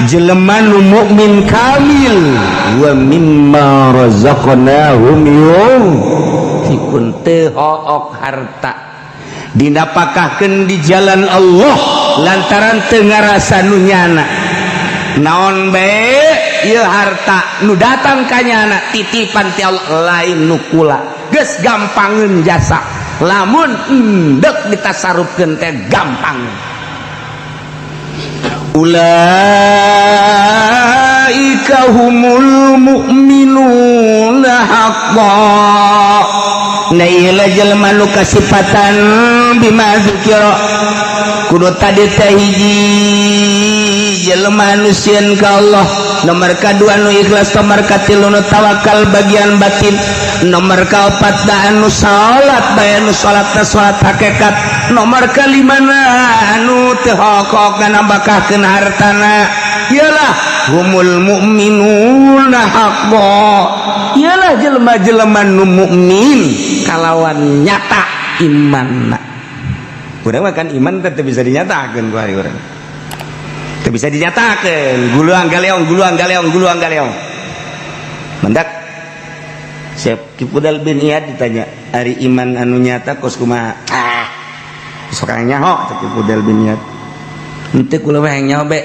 Jelema nu mukmin kamil, wa mimma razaqnahum yunfiqun, teu hook harta dinapakahkeun di jalan Allah lantaran teu ngarasa nu nyana. Naon bae ieu harta nu datang ka nyana titipan ti Allah, lain nu kula. Geus gampangeun jasa, lamun endek ditasarufkeun teh gampang. Ulaika humul mu'minuna haqqan. Nah, ieu jelema nu kasipatan bima dzukira kudu tadi teh: hiji, jelema nu sieun ka Allah; nomor kadua, nu ikhlas; nomor katilu, nu tawakal bagian batin; nomor kaopat da anu salat bae, anu salat salat hakikat; nomor kalimana, anu teu hokok nambahkeun hartana. Iyalah humul mu'minuna haqqan, iyalah jelema-jelema nu mukmin kalawan nyata imanna. Urang mah kan iman teh bisa dinyatakeun ku hari urang. Teu bisa dinyatakeun, guluang galeong, guluang galeong, guluang galeong. Mendak Syekh Fudhail bin Iyad ditanya, "Ari iman anu nyata kos kumaha?" "Ah, sok nyaho," cek Fudhail bin Iyad. "Henteu, kula mah hayang nyaho be.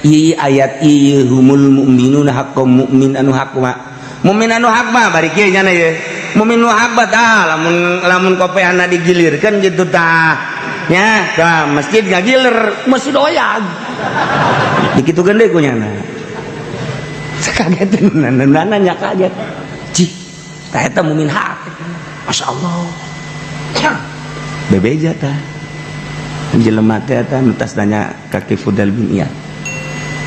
Ieu ayat ieu, humul mu'minuna haqqan, mukmin anu hak mah. Mukmin anu hak mah bari kieu nya ye. Mukmin nu hak mah tah lamun lamun kopeana digilirkeun gitu tah. Nya, tah masjid ngagiler, masjid oyag. Dikitukeun deui ku nyana. Sekaget nanya kaget. Cih, tah eta mukmin hak. Masya Allah. Bebeja tah. Jelema teh eta nu tas nanya ka Ki Fudhail bin Iyad.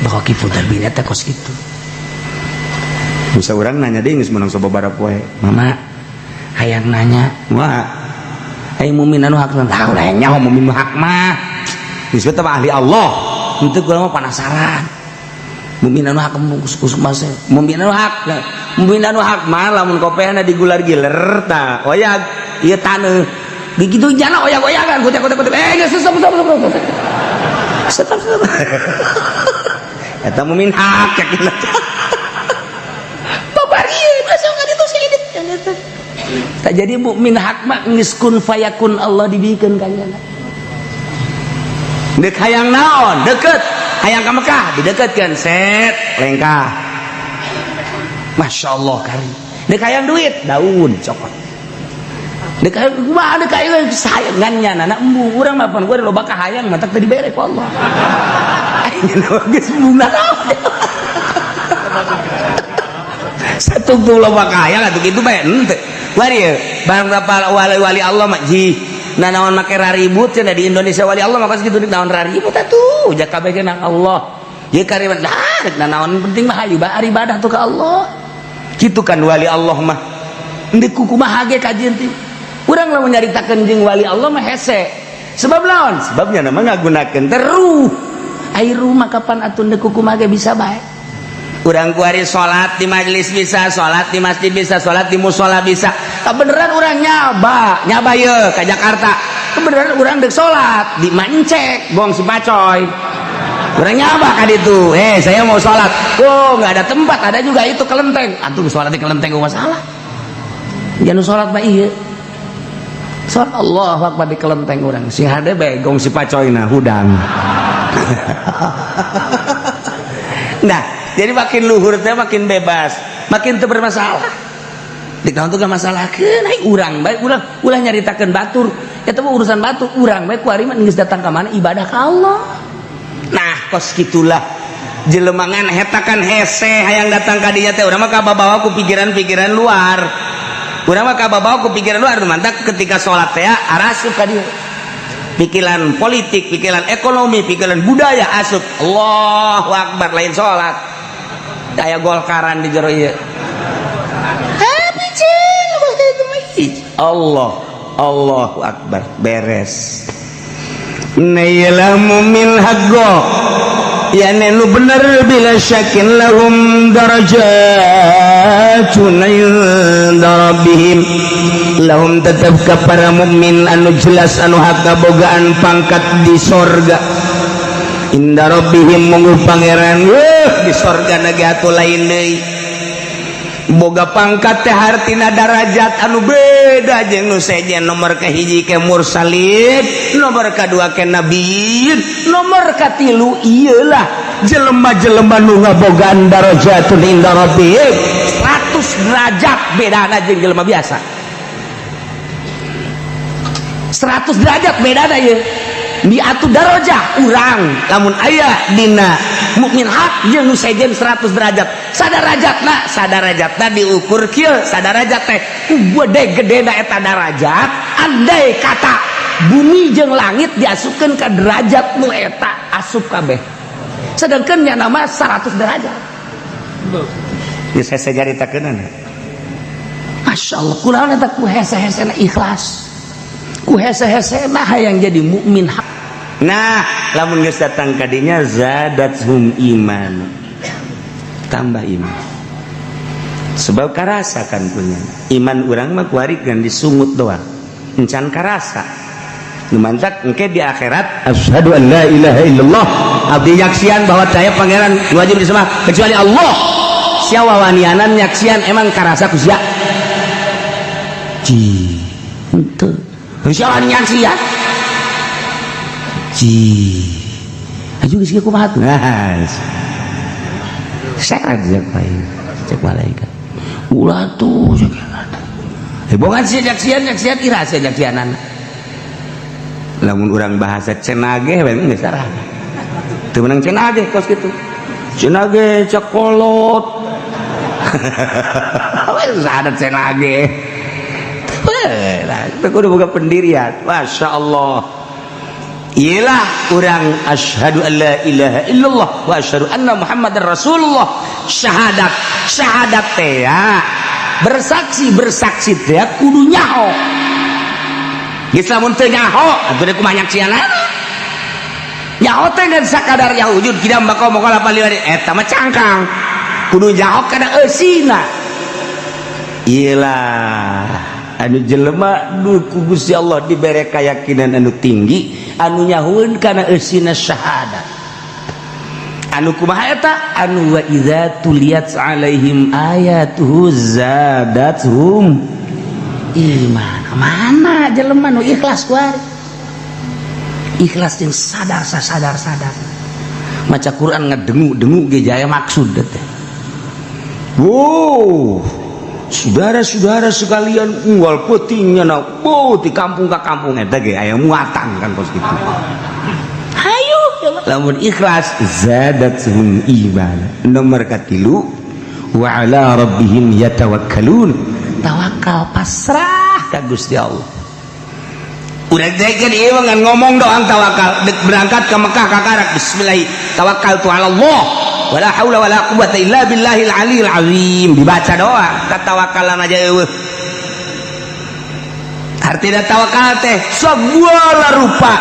Bahwa Ki Fudhail bin Iyad teh kos kitu. Bisa urang nanya deui geus meunang sababaraha poe. Mama, hayang nanya. Wah, ai mukmin anu hak tah ulah nyaho mukmin nu hak mah. Geus mah ahli Allah. Henteu, kula mah penasaran. Mukmin anu hak khusus masa mukmin anu hak. Mukmin anu hak mah lamun kopehna digular-giler tah oyag ieu taneuh. Begitu jana oyag-oyagan, kutek kutek kutek. Eh, geus, stop, stop, stop, stop. Stop, stop. Eta mukmin hak yakin. Babari masa nggak itu sih. Tak jadi mukmin hak mah geus kun fayakun Allah dibikeun ka nyana. Dek hayang naon, deket. Hayang ka Mekah, dideketkeun set, lengkah. Masya Allah kari. Dek hayang duit, daun cokot. Dek hayang kumaha, dek hayang sayangan nyana na embung urang mah pan gua loba kahayang matak teu dibere ku Allah. Aing geus embung naon. Satu tuh loba kahayang atuh kitu bae henteu. Wari ye, barang wali-wali Allah mah ji. Nah, naon make raribut cenah di Indonesia wali Allah mah kos kitu, naon raribut atuh, jak kabeh nang Allah. Ye karimat nah, rek naon penting mah hayu bae ibadah tuh ke Allah. Kitu kan wali Allah mah. Endek kumaha ge kajian teh. Urang lamun nyaritakeun jeung wali Allah mah hese. Sebab naon? Sebabnya nama ngagunakeun teruh. Ai rumah kapan atuh ndek kumaha ge bisa bae. Urang kuari salat di majelis bisa, salat di masjid bisa, salat di musola bisa. Kebenaran urang nyaba, nyaba ye ke Jakarta. Kebenaran urang dek salat di Mancek, gong si pacoy. Urang nyaba kan itu. Eh, saya mau salat. Oh, nggak ada tempat, ada juga itu kelenteng. Antum salat di kelenteng gua masalah. Jangan salat mah iya. Salat Allah Akbar di kelenteng urang. Si hade bae gong si pacoy nah hudang. Nah, jadi makin luhur teh makin bebas, makin teu bermasalah. Di tahun tuh gak masalah ai urang bae ulah ulah nyaritakeun batur. Eta mah urusan batur, urang bae kuari mah geus datang ka mana ibadah ka Allah. Nah, kos gitulah jelemangan heta kan hese hayang datang ka dinya teh urang mah kababawa ku pikiran-pikiran luar. Urang mah kababawa ku pikiran luar, mantak ketika salat teh arasup ka dieu. Pikiran politik, pikiran ekonomi, pikiran budaya asup. Allahu Akbar lain salat. Daya golkaran di jero ieu. Allah, Allahu Akbar, beres. Nailah mumin haqqo ya nu bener bila syakin lahum darajatun inda rabbihim. Lahum tetap ke para mukmin anu jelas anu hak kabogaan pangkat di sorga. Inda rabbihim mungguh pangeran. Weuh, di sorga na ge atuh lain deui. Boga pangkat teh hartina darajat anu beda jeung nu sejen. Nomor kahiji ke mursalin, nomor kadua ke nabiyin, nomor katilu iyalah jelema-jelema nu ngabogaan darajatun inda rabbihim. 100 derajat bedana jeung jelema biasa, 100 derajat bedana. Ye miatu darajah urang lamun aya dina mukmin hak jeung nu sejen 100 derajat. Sadarajatna, sadarajatna diukur kieu. Sadarajat teh ku gede gedena eta darajat, andai kata bumi jeung langit diasupkeun ka derajat nu eta, asup kabeh. Sedangkan nya nama 100 derajat. Ya, saya caritakeun. Masya Allah, kunaon eta? Ku hese-hesena ikhlas, ku hese-hesena hayang jadi mukmin hak. Nah, lamun geus datang ka dinya, zadathum iman, tambah iman, sebab karasa kan punya iman. Urang mah kuari kan disungut doang, encan karasa. Nu mantak engke di akhirat, asyhadu an la ilaha illallah, abdi nyaksian bahwa saya pangeran wajib disembah kecuali Allah. Sia wawanianan nyaksian, emang karasa ku sia? Ci henteu. Sia wani nyaksian? Ci aju geus kumaha tuh? Nah, seret cek bae cek malaikat, ulah tuh cek. Eh, bukan sia nyaksian, nyaksian ira sia nyaksianan. Lamun urang bahasa cenage we geus sarah teu meunang. Cenage kos kitu, cenage cek kolot. Wes ada cenage. Weh, nah, itu kudu boga pendirian. Masya Allah. Iyalah urang asyhadu an la ilaha illallah wa asyhadu anna Muhammadar Rasulullah. Syahadat, syahadat teh ya. Bersaksi, bersaksi teh kudu nyaho. Geus lamun teu nyaho, atuh deuk kumaha nyaksianana? Nyaho teh ngan sakadar ya wujud kidam bako mokola paliwari, eta mah cangkang. Kudu nyaho kana eusina. Iyalah anu jelema nu ku Gusti Allah dibere keyakinan anu tinggi, anu nyahueun kana eusina syahadat. Anu kumaha eta? Anu wa idza tuliyat alaihim ayatuhu zadathum iman. Mana jelema nu ikhlas kuari, ikhlas jeung sadar, sadar sadar maca Quran, ngedengu-dengu ge jaya maksud teh. Wow, saudara-saudara sekalian, unggal peutingnya na oh, di kampung ke kampung eta ge aya muatan kan kos kitu. Hayu lamun ikhlas, zadathum iman. Nomor katilu, wa ala rabbihim yatawakkalun. Tawakal, pasrah ka Gusti Allah. Udah teh ieu ngan ngomong doang tawakal. Dek berangkat ke Mekah kakarak bismillah tawakkaltu ala Allah wala haula wala quwata illa billahil aliyil azim, dibaca doa. Katawakalan aja eueuh. Artinya tawakal teh segala rupa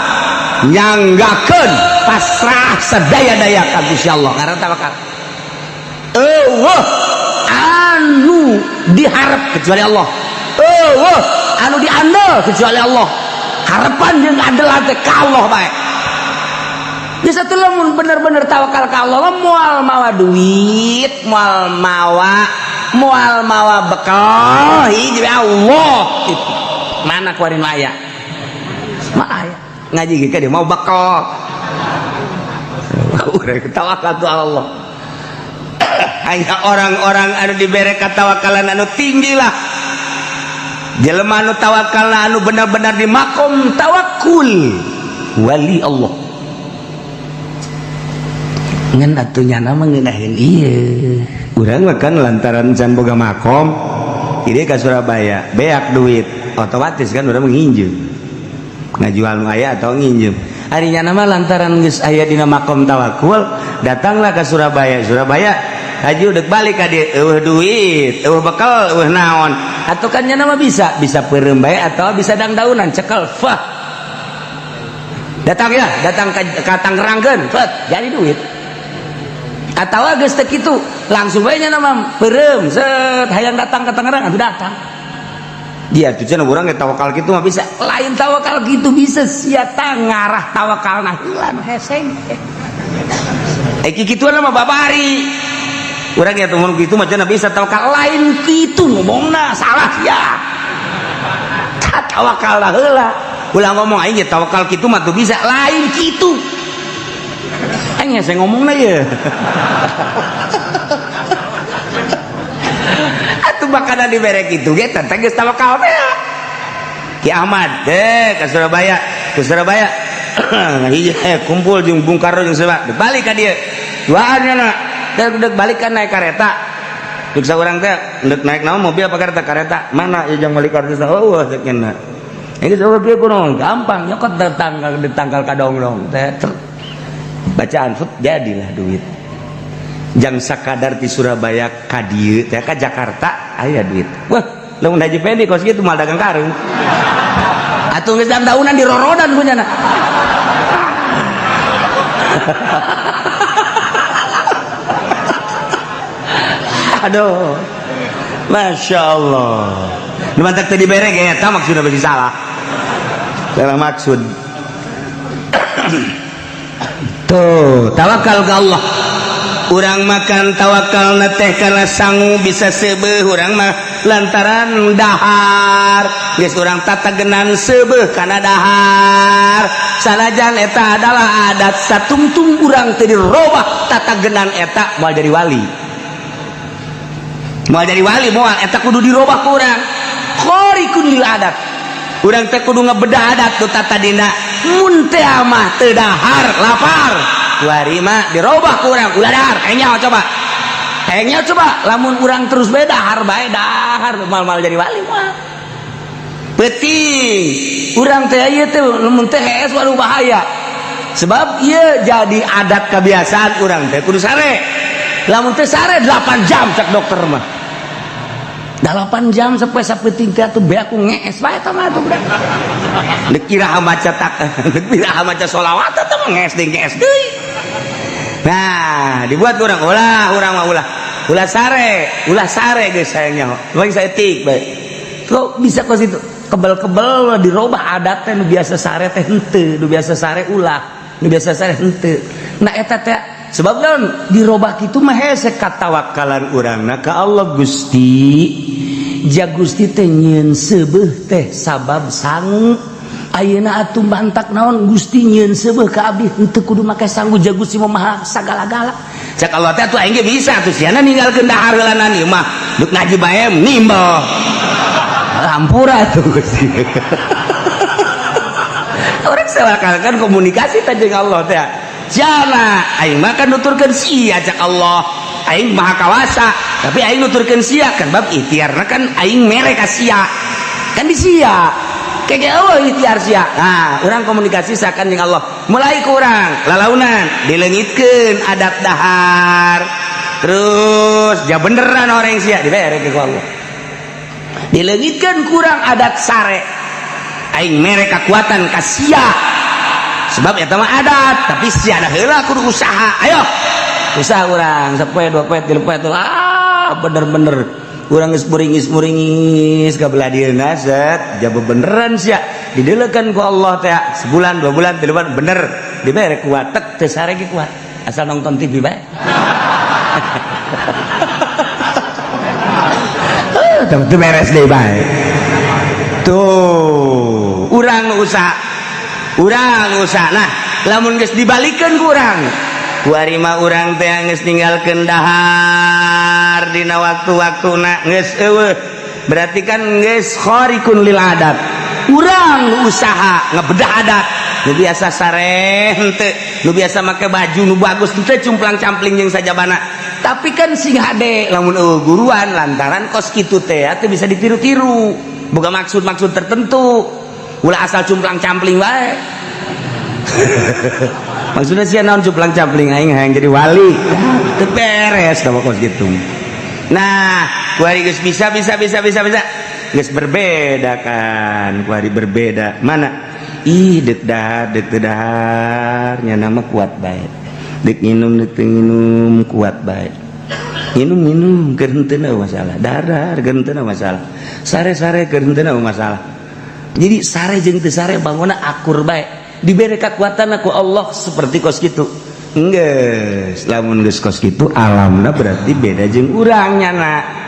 nyanggakeun pasrah sadaya-daya ka Gusti Allah karena tawakal. Eueuh anu diharap kecuali Allah, eueuh anu diandel kecuali Allah. Harapan jeung andel teh ka Allah bae. Di satu lamun bener-bener tawakal ka Allah, moal mawa duit, moal mawa, moal mawa bekal, hiji Allah itu. Mana kuarin aya? Ma aya. Ngaji ge dia mau bekal. Urang tawakal tu Allah. Hanya orang-orang anu dibere katawakalan anu tinggi lah. Jelema anu tawakal, anu benar-benar di makom tawakul, wali Allah. Ngan atuh nyana mah ngeunaheun ieu. Urang mah kan lantaran can boga makom, ini ke Surabaya beak duit, otomatis kan urang nginjem, ngajual nu aya atau nginjem. Ari nyana mah lantaran geus aya dina makom tawakul, datanglah ke Surabaya. Surabaya haji udah balik ka dieu, eueuh duit, eueuh bekal, eueuh naon. Atau kan nyana mah bisa bisa peureum bae atau bisa dangdaunan cekel fah. Datang ya, datang ke Tangerangkeun, fet, jadi duit. Atau geus teu kitu, langsung bae nya mah peureum set, hayang datang ke Tangerang atuh datang. Dia tuh cenah urang ge tawakal kitu mah bisa. Lain tawakal gitu bisa, sia ngarah tawakal nah heula nu heseng. Kikituan mah babari urang ya, temen gitu mah cenah bisa tawakal. Lain kitu ngomongna, salah ya. Tawakal lah heula, ulah ngomong aing ge tawakal kitu mah tuh bisa. Lain kitu, aing saya ngomongna ye. Atuh bakana dibere kitu ge teh geus tawakal teh. Ki Ahmad deh ke Surabaya, ke Surabaya hiji kumpul jeung Bung Karno jeung siapa, balik ka dieu duaan nya dek balik kan naik kereta. Dek saurang teh dek naik naon, mobil apa kereta? Kereta mana ya jang balik kartu? Oh, cek nya ini coba kieu kuno gampang nyokot tanggal di tanggal kadonglong teh bacaan fut jadilah duit jang sakadar di Surabaya ka dieu teh ka Jakarta aya duit. Wah, lamun Haji Pendi kos kitu mal dagang karung atuh, geus daunan dirorodan punya. Aduh, Masya Allah. Nu mantak teu dibere ge eta maksudna besi salah. Salah maksud. Tuh, tawakal ke Allah. Urang makan tawakal teh karena sangu bisa seubeuh urang mah lantaran dahar. Geus urang tatagenan seubeuh kana dahar. Sanajan eta adalah adat satungtung urang teu dirobah tatagenan eta moal jadi wali. Moal jadi wali moal, eta kudu dirobah ku urang. Khariqun lil adat. Urang teh kudu ngebedah adat tu tatadina. Mun teh mah teu dahar lapar. Kuari mah dirobah ku urang, ulah dahar. Hayang coba. Hayang coba lamun urang terus bae dahar bae dahar mal-mal jadi wali moal. Peuting urang teh ieu teh lamun teh hees waduh bahaya. Sebab ieu jadi adat kebiasaan urang teh kudu sare. Lamun teh sare 8 jam cak dokter mah. 8 jam sampai sapeuting teh atuh beak ku ngees bae eta mah atuh budak. Deuk iraha maca tak, deuk iraha maca sholawat eta mah ngees deui ngees deui. Nah, dibuat urang ulah, urang mah ulah. Ulah sare geus hayang nyaho. Bagi saeutik bae. Kok bisa kos itu? Kebel-kebel dirobah adat teh nu biasa sare teh henteu, nu biasa sare ulah, nu biasa sare henteu. Nah eta teh sebab naon dirobah kitu mah hese katawakalan urangna ka Allah. Gusti ja Gusti teh nyieun seubeuh teh sabab sangu. Ayeuna atuh bantak naon Gusti nyieun seubeuh ka abdi henteu kudu make sangu, ja Gusti mah maha sagala-gala. Cek Allah teh atuh aing ge bisa atuh siana ninggalkeun dahar heulanan ieu mah deuk ngaji bae nimbel. Hampura tuh Gusti. Orang kan komunikasi teh jeung Allah teh. Jana aing mah kan nuturkeun sia cak Allah. Aing maha kawasa, tapi aing nuturkeun sia kan bab ikhtiarna kan aing mere ka sia. Kan di sia. Kege eueuh ikhtiar sia. Nah, urang komunikasi sakan jeung Allah. Mulai kurang lalaunan dileungitkeun adat dahar. Terus ja beneran orang sia dibere ku Allah. Dileungitkeun kurang adat sare. Aing mere kekuatan ka sia. Sebab eta mah adat, tapi sia da heula kudu usaha. Ayo. Usaha urang sapoe dua poe tilu poe ah bener-bener urang geus muringis-muringis ka belah dieuna set ja bebeneran sia dideulekeun ku Allah teh sebulan dua bulan tilu bulan bener dibere kuat tek teu sare ge kuat asal nonton TV bae. Teu beres deui bae. Tuh, urang usaha. Urang usaha. Nah, lamun geus dibalikeun ku urang. Kuari mah urang teh geus ninggalkeun dahar dina waktu-waktuna geus eueuh. Berarti kan geus khariqun lil adat. Urang usaha ngebedah adat. Nu biasa sare henteu, nu biasa make baju nu bagus henteu cumplang-campling jeung sajabana. Tapi kan sing hade lamun eueuh guruan lantaran kos kitu teh teu bisa ditiru-tiru. Boga maksud-maksud tertentu. Ulah asal cumplang-campling wae. Maksudnya sia naon cumplang-campling aing hayang jadi wali. Teu beres tah kos kitu. Nah, kuari geus bisa bisa bisa bisa bisa. Geus berbeda kan, kuari berbeda. Mana? Ih, deuk dahar, deuk teu dahar, nya nama kuat bae. Deuk nginum, deuk teu nginum, kuat bae. Nginum-nginum keur henteu masalah. Dahar-dahar keur henteu masalah. Sare-sare keur henteu masalah. Jadi sare jeung teu sare bangunna akur bae. Diberi kekuatan ku Allah seperti kos kitu. Geus, lamun geus kos kitu alamna berarti beda jeung urang nyana.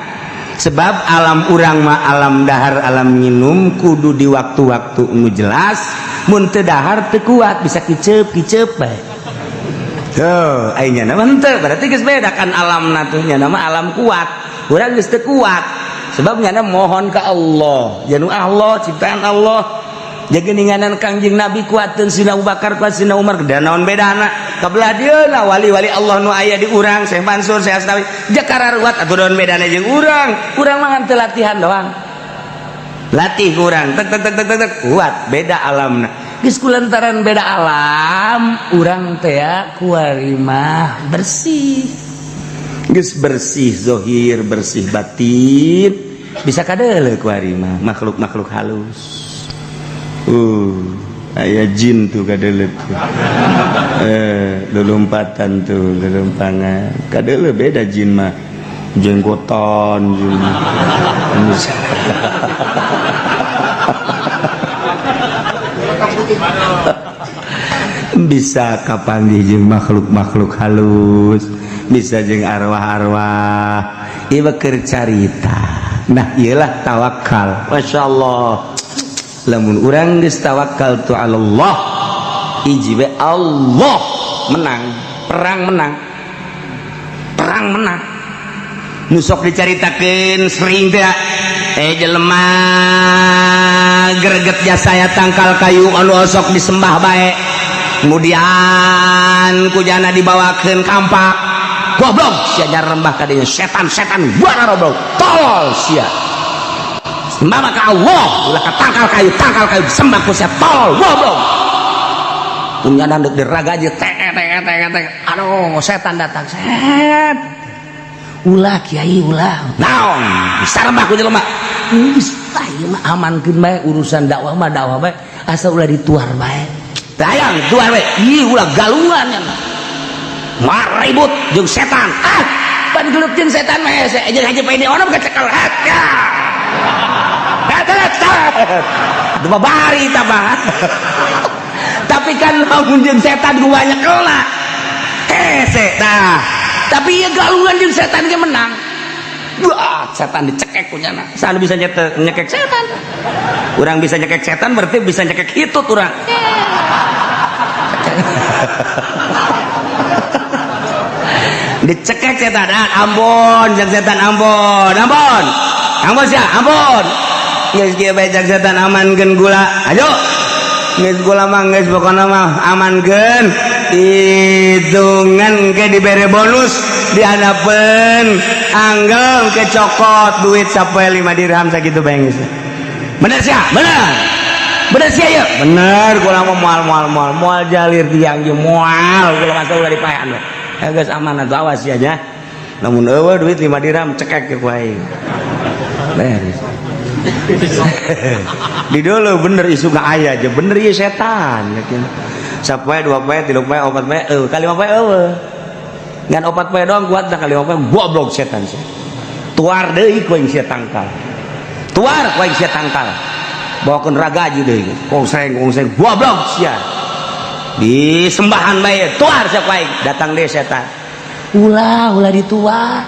Sebab alam urang mah alam dahar, alam minum kudu di waktu-waktu nu jelas, mun teu dahar teu kuat, bisa kiceup-kiceup bae. Tuh, ai nyana mah henteu, berarti geus beda kan alamna tuh, nyana mah alam kuat. Urang geus teu kuat. Sebab nyana mohon ka Allah, janu Allah ciptaan Allah. Jageninganan Kangjeng Nabi kuateun Sina Abu Bakar kuat Sina Umar dan naon bedana kabelah dieuna wali-wali Allah nu aya di urang Syekh Mansur, Syekh Asnawi jakara ruwat atuh naon bedana jeung urang. Urang mah ngan teu latihan doang, latih urang tek tek tek tek tek kuat, beda alamna. Geus kulantaran beda alam urang teh kuari mah bersih, geus bersih zohir, bersih batin, bisa kadeuleu kuari mah makhluk-makhluk halus. Aya jin tuh kadeuleu tuh. Lulumpatan tuh, lulumpangan. Kadeuleu beda jin mah. Jenggotan jin. Bisa kapanggih jeung makhluk-makhluk halus, bisa jeung arwah-arwah. Ieu keur carita. Nah, ieulah tawakal. Masya Allah. Lamun urang geus tawakal tu Allah, hiji we Allah menang, perang menang, perang menang. Nu sok dicaritakeun sering teh jelema greget jasa tangkal kayu anu osok disembah bae, kemudian kujana dibawakeun kampak, goblok sia rembah ka dinya, setan-setan buana goblok tolol sia. Sembah maka Allah, ulah ka tangkal kayu sembah ku sia tolol goblok. Punya dek diragaji tek tek tek tek, aduh setan datang, set ulah kiai ulah naon bisa rembah ku jelema geus ieu mah amankeun bae urusan dakwah mah dakwah bae asal ulah dituar bae tayang tuar bae ieu ulah galungan nya maribut jeung setan ah pan gelut jeung setan mah hese jeung haji pae ono kecekel het ya. Bari tapi kan lamun jeung setan ku banyak kena hese tah, tapi ieu galungan jeung setan ge menang. Wah, setan dicekek ku nyana. Saha bisa nyekek setan? Urang bisa nyekek setan berarti bisa nyekek hitut urang. Dicekek setan, ah, ampun jeung setan ampun, ampun. Ampun sia, ampun. Geus kieu bae jeung setan amankeun gula. Ayo. Geus gula mah geus pokona mah amankeun. Hitungan ke dibere bonus dihadapeun anggel ke cokot duit sampai 5 dirham sakitu bae geus. Bener sia? Bener. Bener sia ya? Bener gula mah moal moal moal moal jalir tiang jeung moal gula mah ulah dipaean we. Geus aman atuh awas sia nya. Lamun eueuh duit 5 dirham cekek ku aing. Beres. Di dulu bener isu nggak aya aja bener ieu setan yakin. Sapoe 2 poe 3 poe 4 poe eueuh kali 5 poe eueuh. Ngan 4 poe doang kuat dah kali 5 poe goblok setan sia. Tuar deui ku aing sia tangkal. Tuar ku aing sia tangkal. Bawakeun ragaji deui. Kongseng kongseng goblok sia. Disembahan bae tuar sia ku aing datang deui setan. Ulah ulah dituar.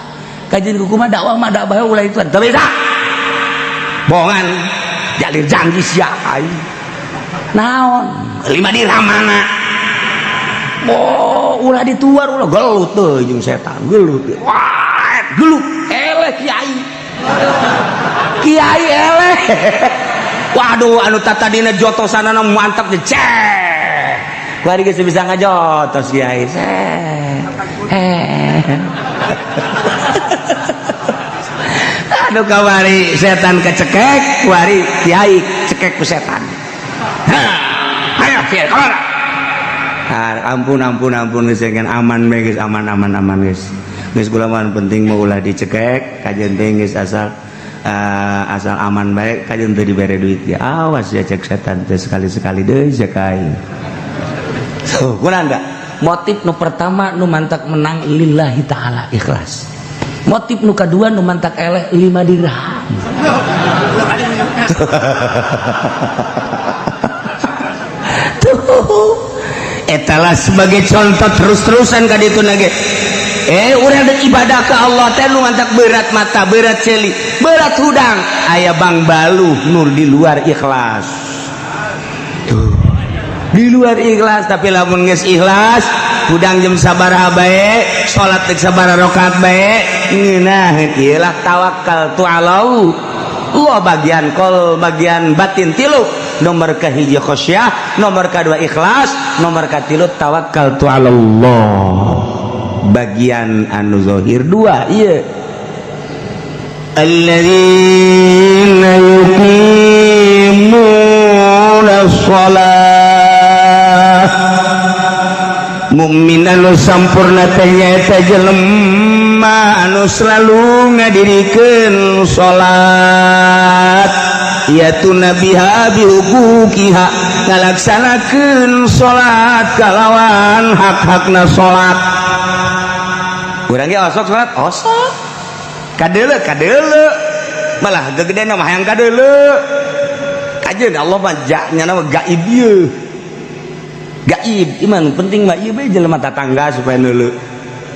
Kajian kuku mah dakwah mah dakwah ulah dituar. Teu bisa. Bohongan jalir janji sia aing. Naon? 5 dirham mana? Oh, ulah dituar ulah gelut teu jeung setan, gelut. Wah, gelut. Eleh kiai. Kiai eleh. Waduh, anu tatadina jotosanana mantap deh. Cek. Kuari geus bisa ngajotos kiai. Aduh kawari setan kecekek, kuari kiai cekek ku setan. Ayo kiai keluar. Ampun ampun ampun geus aman bae geus aman aman aman geus. Geus kula mah penting mah ulah dicekek, kajeun teh geus asal asal aman bae kajeun teu dibere duit ya. Awas ya cek setan teh sekali-sekali deui cek aing. So, kunaon da? Motif nu pertama nu mantak menang lillahi ta'ala ikhlas. Motif nu kadua nu mantak eleh 5 dirham. Tuh. Etalah sebagai contoh terus-terusan ka ditu ge. Urang dek ibadah ke Allah teh nu mantak berat mata, berat ceuli, berat hudang, aya bang balu nur di luar ikhlas. Tuh. Di luar ikhlas, tapi lamun geus ikhlas, hudang jam sabaraha bae, salat dek sabaraha rakaat bae, ngeunah ieu lah tawakal tu alau. Allah bagian kol, bagian batin tilu. Nomor kahiji khasyah, nomor kedua ikhlas, nomor katilu tawakal tu Allah. Bagian anu zahir dua iya, alladzina yuqimuna shalah. Mukmin anu sampurna teh nyaeta jelema anu selalu ngadirikeun salat, yatuna biha bihuquqiha, ngalaksanakeun salat kalawan hak-hakna salat. Urang ge osok salat, osok kadeuleu kadeuleu, malah gegedena mah hayang kadeuleu. Kajeun Allah mah nya mah gaib ieu, gaib iman. Penting mah ieu bae jelema tatangga supaya neuleu.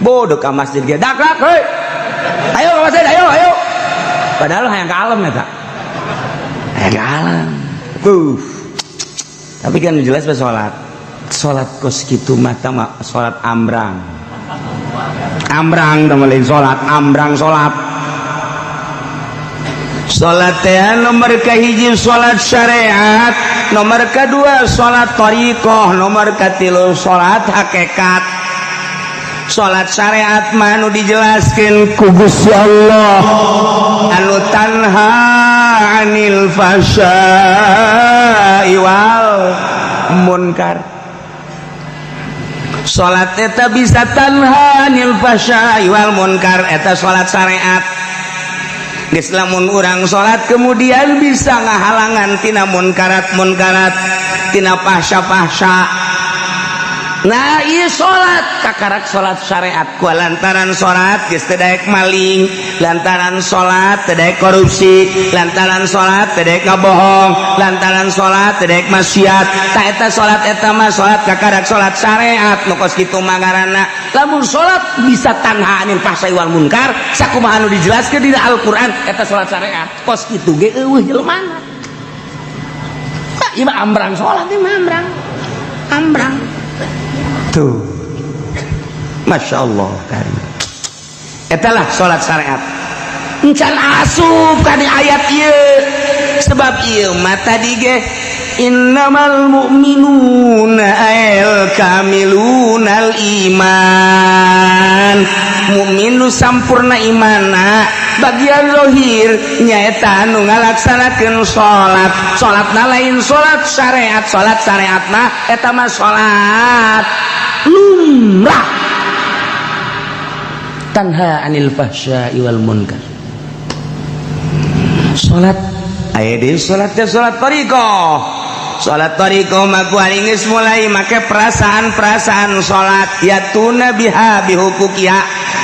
Bodoh ka masjid ge dak dak, heuy, ayo ke masjid, ayo ayo, padahal hayang ka alam eta, hayang ka alam tuh. Tapi kan jelas pas salat, salat kos kitu mah mah salat ambrang ambrang, tah lain salat ambrang. Salat, salat teh nomor kahiji salat syariat, nomor kedua salat thariqah, nomor katilu salat hakikat. Salat syariat mah anu dijelaskeun ku Gusti Allah, anu tanha anil fahsya'i wal munkar. Salat eta bisa tanha anil fahsya'i wal munkar, eta salat syariat. Geus lamun urang salat kemudian bisa ngahalangan tina munkarat munkarat, tina fahsya-fahsya. Nah, iya salat kakarak salat syariat ku lantaran salat geus teu daek maling, lantaran salat teu daek korupsi, lantaran salat teu daek ngabohong, lantaran salat teu daek maksiat. Tah, eta salat, eta mah salat kakarak salat syariat. Nu kos kitu mah ngaranna lamun salat bisa tanha anil fahsai wal munkar sakumaha anu dijelaskeun dina Al-Qur'an, eta salat syariat. Kos kitu ge euweuh jelemana. Tah, ieu mah ambrang salat, ieu mah ambrang ambrang tuh. Masya Allah karim. Etalah salat syariat encan asup kana ayat ieu, sebab ieu mah tadi ge innamal mu'minuna al kamilunal iman. Mukmin nu sampurna imana bagian zahir nyaeta anu ngalaksanakeun salat. Salatna lain salat syariat, salat syariatna eta mah salat lumrah, tanha anil fahsya'i wal munkar. Salat aya deui, salat teh salat thariqah. Salat thariqah mah ku geus mulai make perasaan-perasaan salat, yatuna biha bihuquqiha,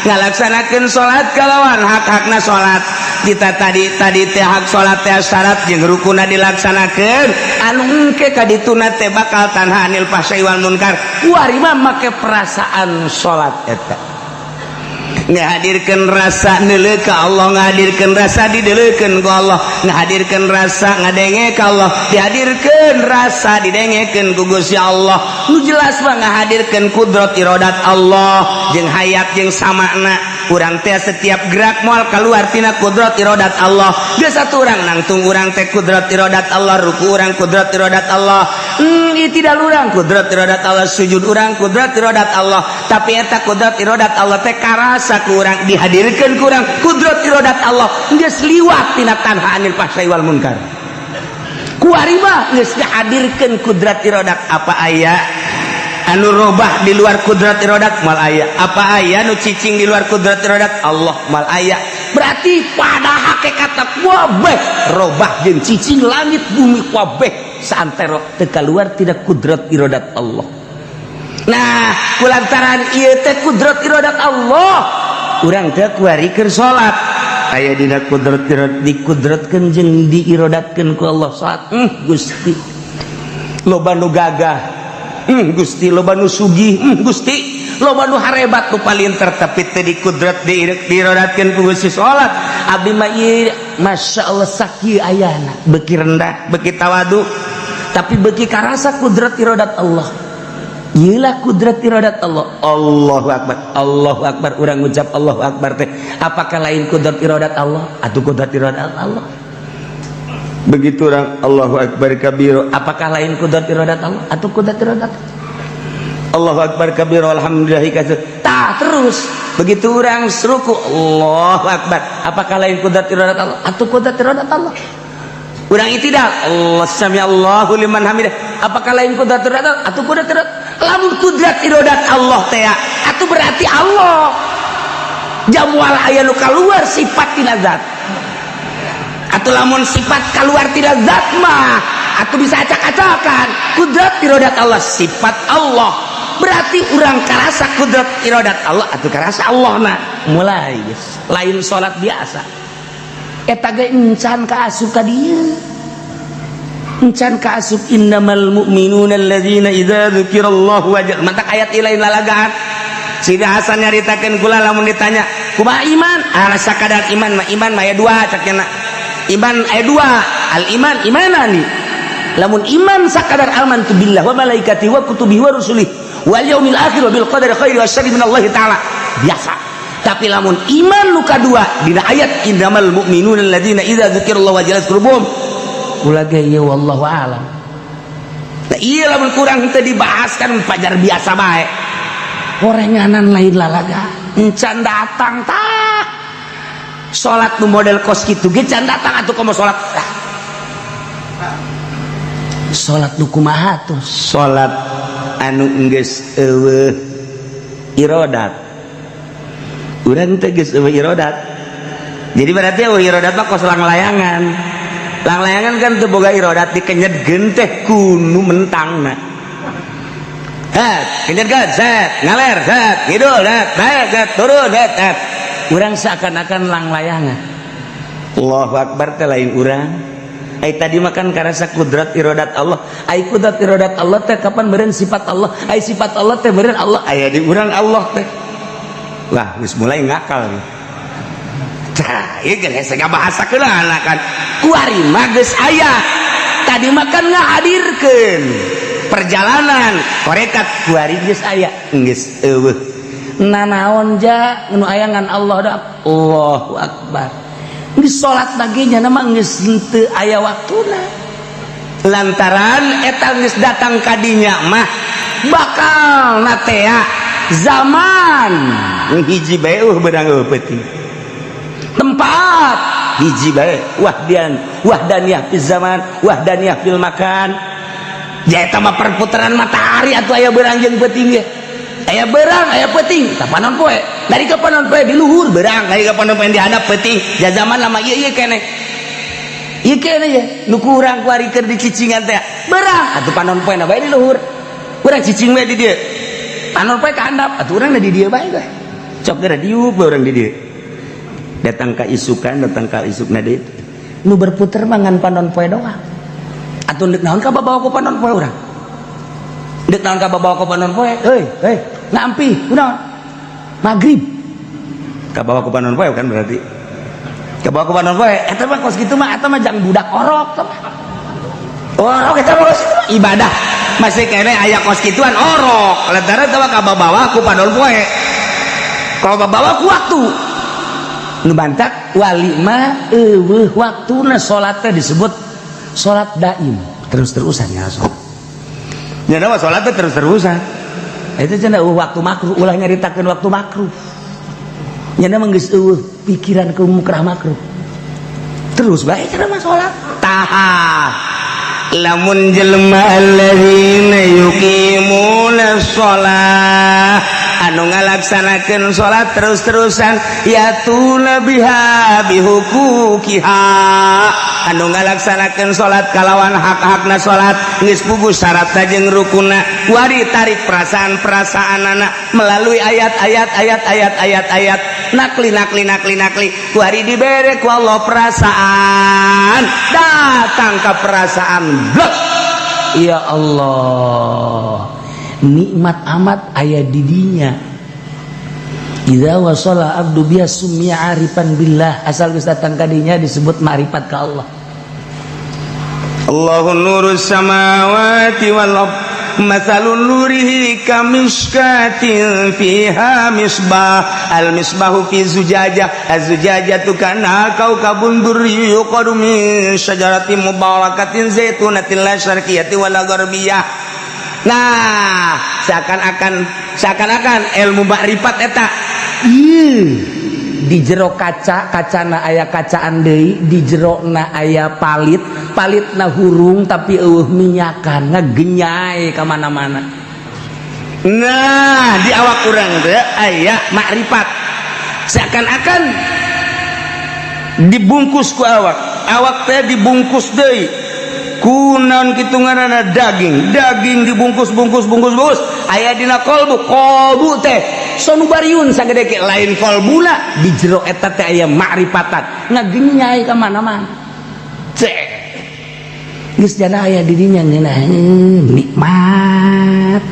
ngalaksanakeun salat kalawan hak-hakna salat. Kita tadi tadi teh hak salat teh syarat jeung rukuna dilaksanakeun, anu engke ka dituna teh bakal tanha anil fahsya'i wal munkar. Kuari mah make perasaan salat eta ngahadirkan rasa neuleuh ka Allah, ngahadirkan rasa dideuleukeun ku Allah, ngahadirkan rasa ngadenge ka Allah, dihadirkeun rasa didengekeun ku Gusti Allah. Nu jelas mah ngahadirkeun kudrat iradat Allah jeung hayat jeung samakna. Urang teh setiap gerak moal keluar tina kudrat iradat Allah. Geus satu urang nangtung urang teh kudrat iradat Allah, ruku urang kudrat iradat Allah, tidak urang kudrat iradat Allah, sujud urang kudrat iradat Allah. Tapi eta kudrat iradat Allah teh karasa ku urang, dihadirkeun ku urang kudrat iradat Allah, geus liwat tina tanha anil fahsai wal munkar. Kuari mah geus dihadirkeun kudrat iradat. Apa aya anu robah di luar kudrat iradat? Mal aya. Apa aya nu cicing di luar kudrat iradat Allah? Mal aya. Berarti pada hakikat kabeh robah jeung cicing, langit bumi kabeh saantero teu keluar tina kudrat iradat Allah. Nah, kulantaran ieu teh kudrat iradat Allah, urang teh kuari keur salat aya dina kudrat iradat, dikudratkeun jeung diirodatkeun ku Allah salat. Gusti, loba nu gagah. Gusti, loba nu sugih. Gusti, loba nu harebat, nu palinter, tapi teu dikudrat diirodatkeun ku Gusti. Salat abdi mah ieu, Masya Allah, sakieu ayana, beuki rendah, beuki tawadu, tapi beuki karasa kudrat irodat Allah. Iyalah kudrat iradat Allah. Allahu Akbar, Allahu Akbar. Urang ngucap Allahu Akbar teh apakah lain kudrat iradat Allah atau kudrat iradat Allah? Begitu orang Allahu Akbar kabiro, apakah lain kudrat iradat Allah atau kudrat iradat? Allahu Akbar kabiro, alhamdulillah kasir. Tah, terus begitu orang ruku, Allahu Akbar, apakah lain kudrat iradat Allah atau kudrat iradat Allah? Urang itidal, Allah, sami Allahu liman hamidah, apakah lain kudrat iradat Allah atau kudrat iradat? Lamun kudrat iradat Allah teh atau berarti Allah jamual aya nu keluar sifat tina zat. Atau lamun sifat keluar tina zat mah atau bisa acak-acakan. Kudrat iradat Allah sifat Allah, berarti urang karasa kudrat iradat Allah atau karasa Allah. Nah, mulai guys, lain salat biasa eta ge. Encan ka asup ka dieu, encan ka asup innamal mu'minuna alladzina idza dzukirallahu wajal. Mantak ayat lain lalagaan. Sidi Hasan nyaritakeun kula, lamun ditanya kumaha iman, ah, sakadar iman mah, iman mah aya dua, cak nya. Iman aya dua, al iman imanani. Lamun iman sakadar amantu billah wa malaikati wa kutubihi wa rusulihi wal yaumil akhir wa bil qadari khairi wa syarri minallahi ta'ala, biasa. Tapi lamun iman nu kadua dina ayat innamal mu'minuna alladzina idza dzukirallahu wajilat qulubuhum, kula ge ieu wallahu alam. Nah, iya, lamun kurang teu dibahas kan pajar biasa bae, orenganan, lain lalaga. Encan datang tah salat nu model kos kitu ge can datang. Atuh komo salat, ah. Salat nu kumaha tuh? Salat anu geus eueuh irodat. Urang teh geus eueuh irodat, jadi berarti eueuh irodat mah kos langlayangan. Langlayangan kan teu boga irodat, dikenyetkeun teh kunu mentangna. Het, kenyetkeun, set, ngaler, set, ngidul, set, naik, set, turun, set, set. Urang seakan-akan langlayangan. Allahu Akbar teh lain urang. Ai tadi makan karasa kudrat irodat Allah. Ai kudrat irodat Allah teh kapan meureun sifat Allah? Ai sifat Allah teh meureun Allah aya di urang Allah teh. Wah, geus mulai ngakal nih. Tah, ieu geus hese ngabahasakeun kan. Kuari mah geus aya. Tadi makan ngahadirkeun perjalanan korekat, kuari geus aya, geus eueuh. Nanaon ja nu aya ngan Allah da Allahu Akbar. Di salat lagi nya mah geus henteu aya waktuna. Lantaran eta geus datang kadinya mah bakal natea zaman hiji bae eueuh beunang eueuh peuting. Tempat hiji bae, wahdian wahdaniyah fil zaman, wahdaniyah fil makan. Ja eta mah perputaran matahari atuh aya beurang jeung peuting ge. Aya beurang, aya peuting, tah panon poe. Dari ke panon poe di luhur beurang, dari ke panon poe di handap peuting. Ja zaman lama ieu ieu keneh. Ieu keneh ye, nu kurang kuari keur dicicingan teh. Beurang atuh panon poe na bae di luhur. Urang cicing we di dieu. Panon poe ka handap, atuh urang di dieu bae teh. Cok geura diuk bae urang di dieu. Datang ka isukan, datang ka isukna deui. Nu berputer mah ngan panon poe doang. Atuh deuk naon ka babawa ku panon poe urang? Deuk naon ka babawa ku panon poe? Heuy, heuy, ngampi, kunaon? Maghrib. Kabawa ku panon poe kan berarti. Kabawa ku panon poe, eta mah kos kitu mah, eta mah jang budak orok teh. Orok eta mah kos kitu mah ibadah. Masih kene aya kos kituan orok. Lantaran eta mah kabawa ku panon poe. Kalau bawa ku waktu. Nu bantak wali mah eueuh waktuna, salat teh disebut salat daim, terus-terusan ya salat. Nya mah salat teh terus-terusan. Itu cenah eueuh waktu makruh, ulah nyaritakeun waktu makruh. Nya mah geus eueuh pikiran ke mukrah makruh. Terus bae cenah mah salat. Tah, lamun jelema alladzina yuqimuna shalah, anu ngalaksanakeun salat terus-terusan, yatuna biha bihuquqiha, anu ngalaksanakeun salat kalawan hak-hakna salat, geus puguh syaratna jeung rukunna, wari tarik perasaan-perasaan anak melalui ayat-ayat, ayat-ayat, ayat-ayat, nakli, nakli, nakli, nakli, kuari dibere ku Allah perasaan, datang ke perasaan blek, ya Allah. Nikmat amat aya di dinya. Idza wasala abdu biha summiya arifan billah, asal geus datang ka dinya disebut ma'rifat ka Allah. Allahu nurus samawati wal ard, mathalun nurihi kamishkatin fiha misbah, al misbahu fi zujajah, az-zujajatu kana kaukabun durri yuqadu min syajaratin mubarakatin zaitunatin la syarqiyatin wala gharbiyah. Nah, seakan-akan ilmu makrifat eta ieu di jero kaca, kacana aya kacaan deui, di jerona aya palit, palitna hurung tapi eueuh minyakan, ngegenyai ka mana-mana. Nah, di awak urang teh aya makrifat, seakan-akan dibungkus ku awak, awak teh dibungkus deui ku naon kitu ngaranna, daging, daging dibungkus bungkus bungkus bungkus, aya dina kolbu, kolbu teh sonubariun sagede ke lain kolbuna, di jero eta teh aya makrifatan ngagenyai ka mana-mana. Cek geus jana aya di dinya ngeunah nikmat.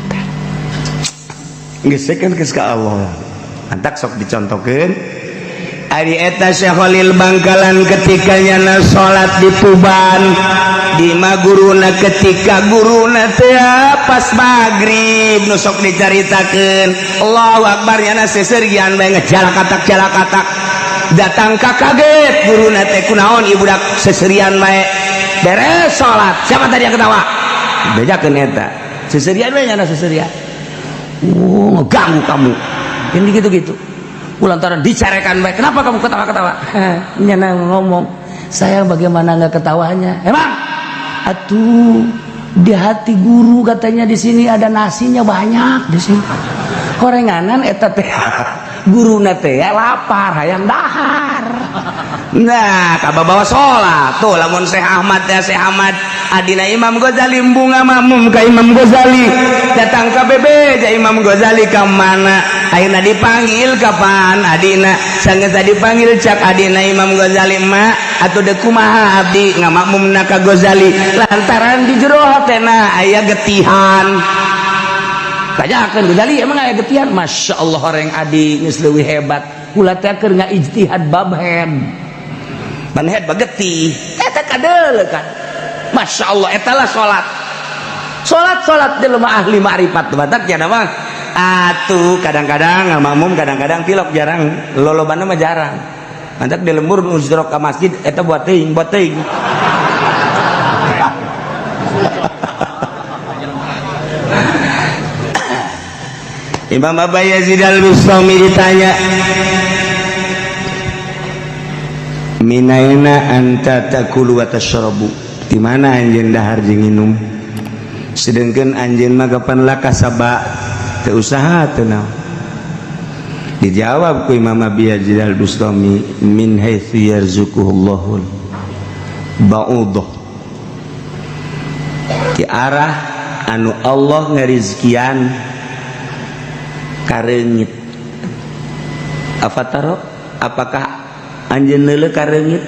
Geus kan geus ka Allah. Antak sok dicontokeun. Ari eta Syekh Khalil Bangkalan ketika nyana salat di Tuban di maguruna, ketika guruna teh pas maghrib nu sok dicaritakeun, Allahu akbar, nyana seserian bae ngejalakatak jalakatak datang ka, kaget guruna teh, kunaon ieu budak seserian bae? Beres salat, siapa tadi yang ketawa? Bejakeun eta seserian bae, nyana seserian, oh ngeganggu kamu ini, gitu-gitu. Lantaran dicarekan baik, kenapa kamu ketawa-ketawa? Nyana ngomong, saya bagaimana nggak ketawanya emang atuh di hati guru katanya di sini ada nasinya banyak, di sini horenganan eta teh guru teh ya lapar hayang dahar. Nah, kabawa sholat tuh lamun Syekh Ahmad ya, Syekh Ahmad adina Imam Ghazali, bunga makmum ka Imam Ghazali, datang ka bebeja Imam Ghazali ka mana ayeuna dipanggil, kapan adina sanggeus dipanggil, cak adina Imam Ghazali, ma atuh deuk kumaha abdi ngamakmumna ka Ghazali lantaran di jero hatena aya getihan. Tanyakeun Ghazali, emang aya getihan? Masya Allah, orang adi geus leuwih hebat, kula teh keur ngaijtihad bab head ban head bagetih. Eta kadeuleu kan. Masya Allah, eta lah salat salat salat jelema ahli ma'rifat batak ya mah atuh kadang-kadang ngamakmum, kadang-kadang tilok, jarang, lolobana mah jarang. Mantap di lembur nu ka masjid eta buat teuing buat teuing. Imam Abu Yazid Al-Bustami ditanya, minaina anta takulu wa tashrabu, di mana anjeun dahar jeung nginum, sedangkan anjeun mah kapan lakasaba teu usaha teu naon? Dijawab ku Imam Abi Yazid Al-Bustami, min haitsu yarzuquhullahu ba'udah, di arah anu Allah ngarizkian kareungit. Afataro, apakah anjeun neuleuh ka reungit?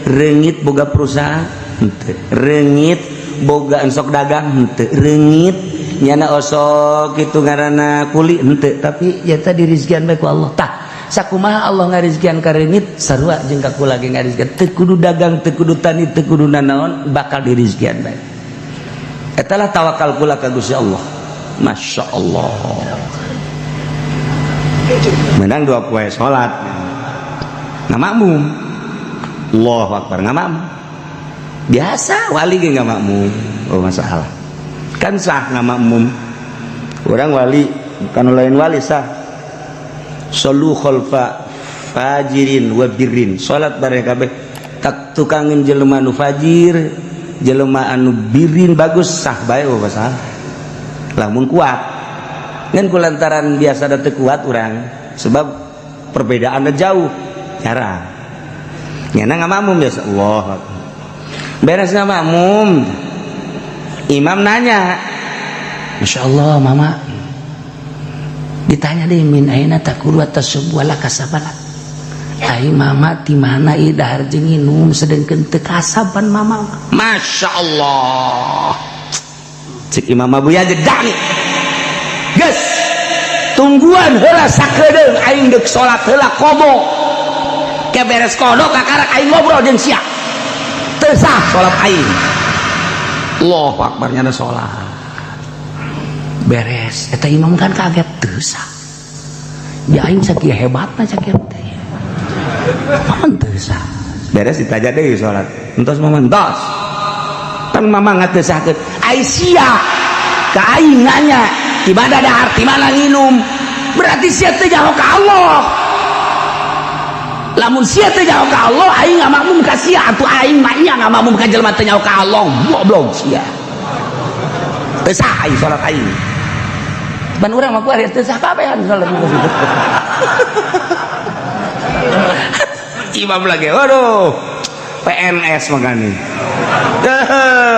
Reungit boga perusahaan henteu, reungit boga ensok dagang henteu, reungit nyana osok kitu ngaranna kuli henteu, tapi ya tadi rizkian bae ku Allah. Tah sakumaha Allah ngarizkian ka reungit, sarua jeung ka kula ge ngarizkian, teu kudu dagang, teu kudu tani, teu kudu nanaon, bakal dirizkian bae. Eta lah tawakal kula ka Gusti Allah. Masya Allah, menang dua poe salat ngamakmum, Allahu akbar, ngamakmum biasa, wali ge ngamakmum, oh masalah kan sah ngamakmum orang wali, bukan lain wali sah. Solu khalfa fajirin wa birrin, salat bareng kabeh tak tukangin jelema anu fajir, jelema anu birin bagus, sah bae, oh masalah lamun kuat. Ngan kulantaran biasa da teu kuat urang sebab perbedaannya jauh, jarang nyana ngamakmum biasa. Allah beres ngamakmum, imam nanya, Masya Allah mama, ditanya deh, min aina takulu tasubbu wala kasabala, ai mama di mana ieu dahar jeung nginum sedengkeun teu kasaban mama? Masya Allah, cek Imam Abu Yazid, dani Geus tungguan heula sakedeung, aing deuk salat heula qadha. Ke beres qadha, kakarak aing ngobrol jeung sia. Teu sah salat aing. Allahu akbar, nyana salat beres, eta imam kan kaget, teu sah. Ya aing sakieu hebatna, sakieu teh paman teu sah. Beres ditaja deui salat, entos mama, entos kan mama teu sahkeun. Ai sia ka aing nanya di mana dahar, di mana nginum, berarti sia teu nyaho ka Allah. Lamun sia teu nyaho ka Allah, aing ngamakmum ka sia atuh. Aing mah nya ngamakmum ka jelema teu nyaho ka Allah. Goblok sia, teu sah aing salat aing. Ban urang mah kuari teu sah kabehan salat. Imam lagi, waduh, PNS makanya.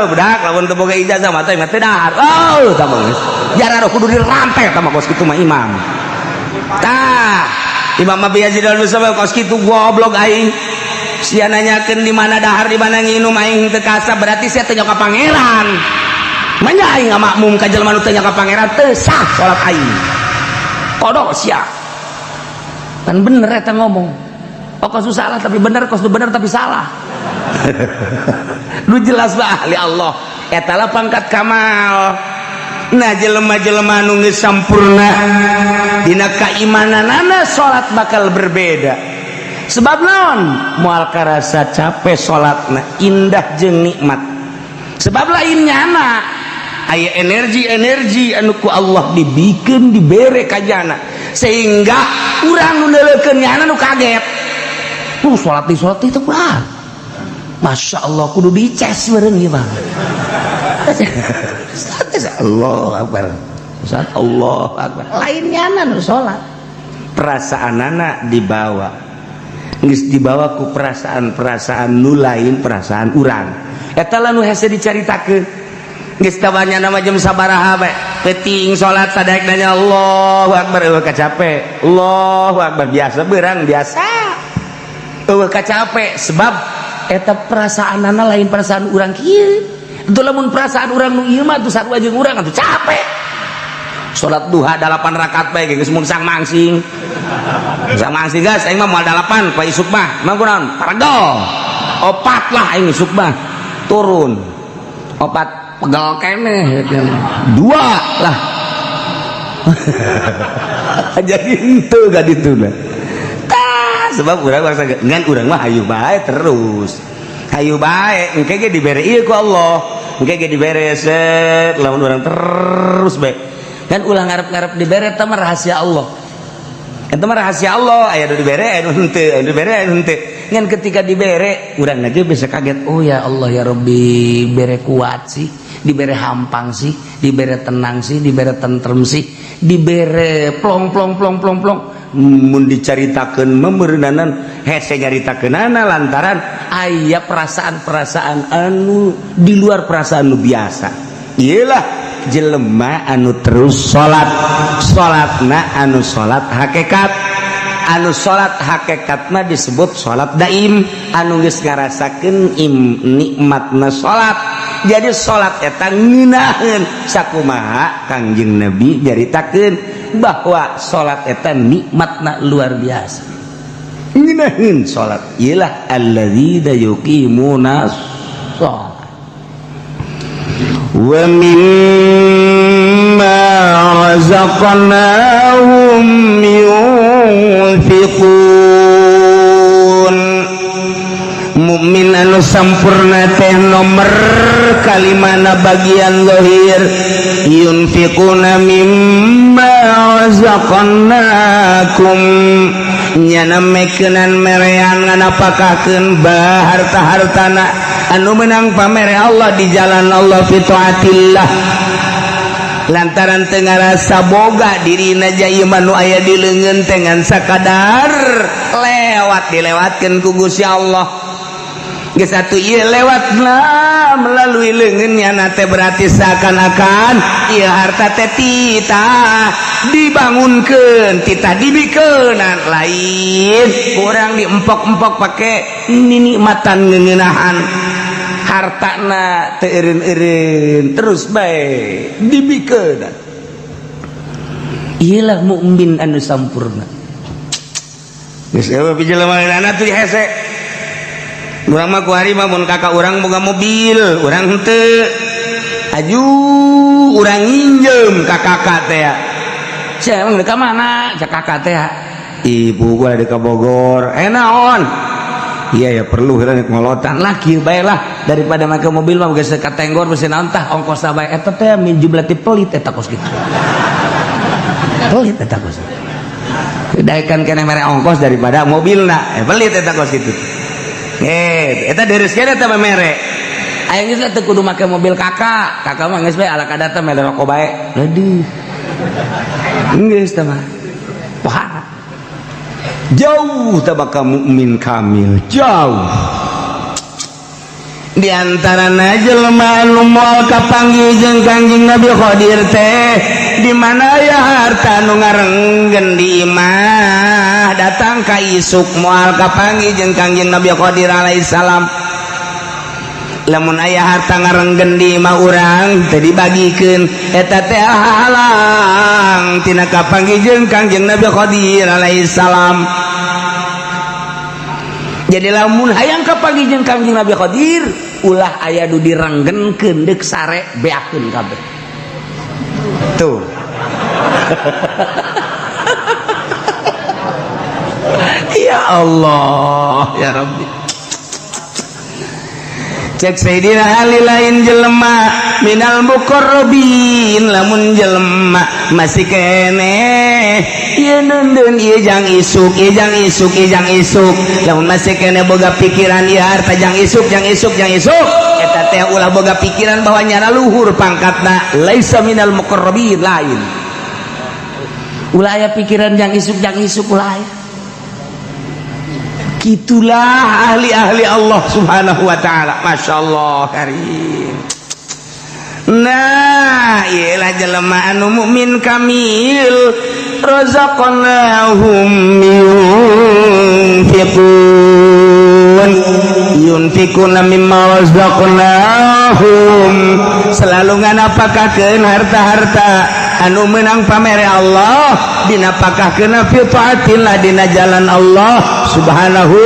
Budak lamun teu boga ijazah mah teh teu dahar. Oh, tah mah geus. Jarang kudu dirantai tah mah kos kitu mah imam. Tah, Imam Abi Yazid al-Bustami kos kitu, goblok aing. Sia nanyakeun di mana dahar, di mana nginum, aing teu kasab, berarti sia teu nyaho ka pangeran. Manya aing ngamakmum ka jelema nu teu nyaho ka pangeran, teu sah salat aing. Kodok sia. Kan bener eta ngomong. Oh, kos salah tapi bener, kos bener tapi salah. Lu jelas bah ahli Allah. Eta lah pangkat kamal. Nah, jelema-jelema nu geus sampurna dina kaimananana, salat bakal berbeda. Sebab naon? Moal karasa capek salatna, indah jeung nikmat. Sebab lain nyana aya energi-energi anu ku Allah dibikeun, dibere ka jana, sehingga urang nu neuleukeun nyana nu kaget. Salat di salat itu wah. Masya Allah, kudu dices bareng ieu mah. Allah akbar. Salat Allah akbar. Lain nyana nu salat. Perasaanana dibawa. Geus dibawa ku perasaan-perasaan nu lain perasaan urang. Eta lah nu hese dicaritakeun. Geus tabanya nama jam sabaraha bae. Peuting salat sadaek nanya Allahu akbar, eueuh kacape. Allahu akbar, biasa beurang biasa. Eueuh kacape sebab eta perasaanana lain perasaan urang kieu. Itu lamun perasaan urang nu ieu mah atuh sarua jeung urang atuh capek. Salat duha 8 rakaat bae geus mungsang mangsing. Mungsang mangsing geus aing mah moal 8 poe isuk mah. Mah kunaon? Paregel. Opat lah aing isuk mah. Turun. Opat pegel keneh. Dua lah. Jadi henteu ka ditu lah. Tah, sebab urang bangsa ngan urang mah hayu bae terus. Hayu bae engke ge dibere ieu ku Allah. Engke ge dibere set lamun urang terus bae. Kan ulah ngarep-ngarep dibere, eta mah rahasia Allah. Eta mah rahasia Allah, aya nu dibere, aya nu henteu, aya nu dibere, aya nu henteu. Ngan ketika dibere, urang aja bisa kaget. Oh ya Allah ya Rabbi, bere kuat sih, dibere hampang sih, dibere tenang sih, dibere tentrem sih, dibere plong plong plong plong plong. Mun dicaritakeun meureunanan hese nyaritakeunana lantaran aya perasaan-perasaan anu di luar perasaan nu biasa. Iyalah jelema anu terus salat, salatna anu salat hakikat, anu salat hakikat mah disebut salat daim, anu geus ngarasakeun nikmatna salat. Jadi salat eta ngeunaheun sakumaha Kangjeng Nabi nyaritakeun bahwa salat eta nikmatna luar biasa. Ngeunaheun salat iyalah alladzina yuqimuna shalat wa mimma razaqnahum yunfiqun. Mukmin anu sampurna teh nomor kalimana bagian zahir, yunfiquna mimma razaqnakum, nyana mekenan merean nganapakakeun bah harta-hartana anu menang pamere Allah di jalan Allah, fi taatillah, lantaran teu ngarasa boga dirina jaya nu aya di leungeun dengan sakadar lewat dilewatkeun ku Gusti Allah. Geus atuh ieu lewat lah melalui leungeunnya nate, berarti seakan-akan ieu harta teh titah dibangunkeun, titah dibikeunan, lain kurang diempok-empok pake ninikmatan ngeuneunahan hartana teu eureun-eureun, terus bae dibikeun. Iyalah mukmin anu sampurna. Geus eueuh jelema tuh hese. Urang mah kuari mah mun kakak urang boga mobil, urang henteu. Aju urang nginjem ka kakak teh. Sia emang ka mana? Cak kakak teh. Ibu gua ada ke Bogor. Eh naon? Iya ya perlu heula ngolotan lah kieu bae lah daripada make mobil mah geus ka tenggor beusi naon tah ongkosna bae eta teh min jumlah ti pelit eta kos kitu. Pelit eta kos. Daekan keneh mere ongkos daripada mobilna. Pelit eta kos kitu. Eta deres keneh eta mere. Aya geus teu kudu make mobil kakak. Kakak mah geus bae ala kadar teh mere rokok bae. Aduh. Geus teh mah. Wah. Jauh tabaka mukmin kamil, jauh. Di antara jelema anu moal kapanggih jeung Kangjeng Nabi Khadir teh di mana aya harta nu ngarenggen di imah datang ka isuk moal kapanggih jeung Kangjeng Nabi Khadir alaihi salam. Lamun aya harta ngarenggen di imah urang teu dibagikeun eta teh halang tina kapanggih jeung Kangjeng Nabi Khadir alaihi salam. Jadi lamun hayang kapanggih jeung Kangjeng Nabi Khadir ulah aya nu direnggenkeun deuk sare beakeun kabeh. Tuh. Ya Allah, ya Rabbi. Cek Sayyidina Ali lain jelema minal muqarrabin lamun jelema masih keneh ieu neundeun ieu jang isuk ieu jang isuk ieu jang isuk lamun masih keneh boga pikiran ieu harta jang isuk jang isuk jang isuk eta teh ulah boga pikiran bahwa nyana luhur pangkatna laisa minal muqarrabin lain ulah aya pikiran jang isuk ulah aya. Itulah ahli-ahli Allah Subhanahu wa ta'ala. Masya Allah karim. Nah, iyalah jelema anu mukmin kamil razaqnahum yunfiqun yunfiquna mimma razaqnahum selalu nganapakakeun harta-harta anu menang pamere Allah dinapakahkeun fi taatillah dina jalan Allah Subhanahu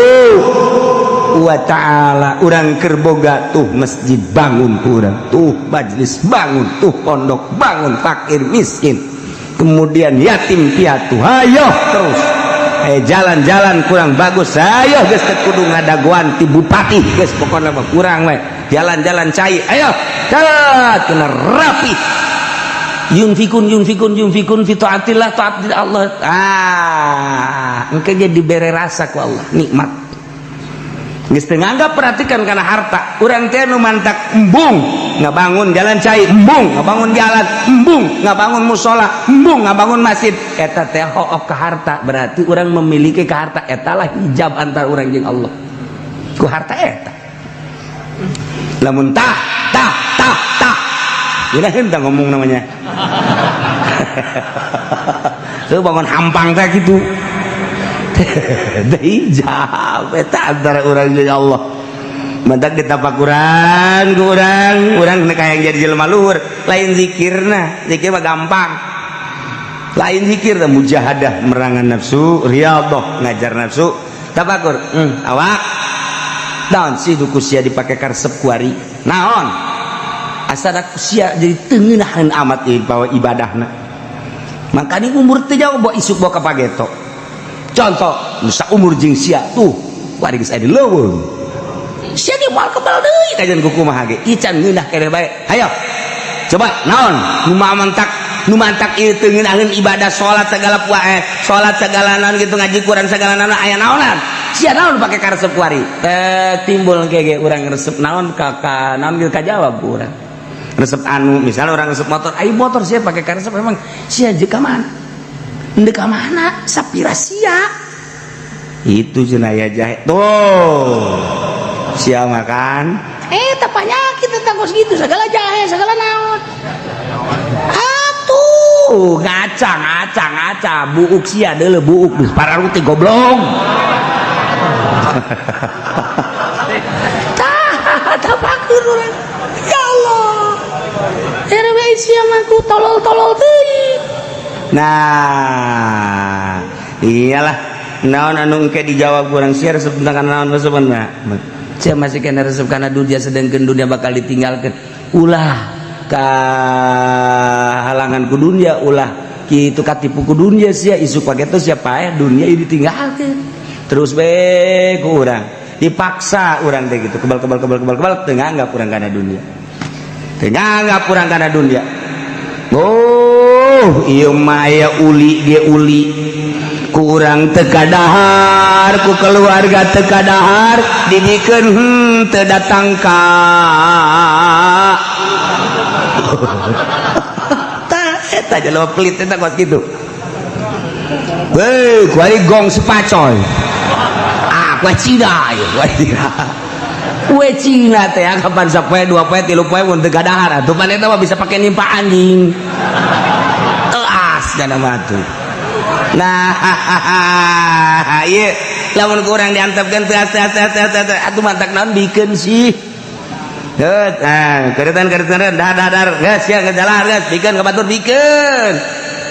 wa ta'ala. Urang keur boga tuh masjid bangun, urang tuh majelis bangun, tuh pondok bangun, fakir miskin kemudian yatim piatu hayo terus jalan-jalan kurang bagus ayo geus teu kudu ngadagoan ti bupati geus pokona mah kurang we jalan-jalan cai ayo cat kena rapi yunfikun yunfikun yunfikun fi taatillah taat Allah engke ge dibere rasa ku Allah nikmat geus teu nganggap perhatikan kana harta urang teh nu mantak embung ngabangun jalan cai embung ngabangun jalan embung ngabangun musola embung ngabangun masjid eta teh hook ka harta berarti urang memiliki ka harta eta lah hijab antara urang jeung Allah ku harta eta lamun tah tah tah tah geuna henteu ngomong namanya tuh bangun hampang teh kitu hijab eta antara urang jeung Allah mantak ditapakuran ku urang urang kayak jadi jelema luhur lain zikirna zikir mah gampang lain zikir teh mujahadah merangan nafsu riyadhah ngajar nafsu tapakur awak naon sih duku sia dipake karesep kuari naon asana sia jadi teu ngeunaheun amat ieu ibadahna makanya umur teu jauh bawa isuk bawa ka pageto contoh nusa umur jeung sia tuh kuari geus aya di leuweung sia ge moal kebal deui kajian ku kumaha ge ican ngeunah keneh bae hayo coba naon nu mantak ieu teu ngeunaheun ibadah salat segala puae salat segala naon gitu ngaji Quran segala naon aya naonan sia naon pake karesep kuari timbul ge urang resep naon ka naon ge kajawab ku urang resep anu misalnya orang resep motor ayo motor sia pake karesep memang sia jeung ka mana ndek ka mana sapira sia itu cenah ya jahe tuh sia makan tah penyakit tentang kos gitu segala jahe segala naon atuh ngaca ngaca ngaca buuk sia deuleu buuk geus pararuti goblok tah tapakur urang ya Allah RW sia mah ku tolol-tolol teuing Nah, iyalah, naon anu engke dijawab kurang sia resep tentang naon resepna. Sia masih kena resep kana dunia, sedangkan dunia bakal ditinggalkan. Ulah kahalangan ku dunia, ulah kitu katipu ku dunia sia, isuk pageto sia paeh dunia ditinggalkeun. Terus be ku urang dipaksa urang teh gitu, kebal kebal kebal kebal kebal, teu nganggap urang kana dunia. Teu nganggap urang kana dunia. Oh, ieu mah aya uli dia uli. Ku urang teu kadahar, ku keluarga teu kadahar, dibikeun teu datang ka. Tah eta jelema pelit eta kos kitu. Hei, kuari gong si pacoy. Ah, kuari Cina ieu, kuari Cina. Kue Cina teh kapan sapoe, dua poe, tilu poe mun teu kadahar atuh pan eta mah bisa pake nimpa anjing. Teas kana mah tuh. Nah, ieu lamun ku urang diantepkeun teas teas teas teas teas atuh mantak naon bikeun sih. Geus, nah, keretan keretan dah dah dar, geus sia geus jalan geus bikeun ka batur bikeun.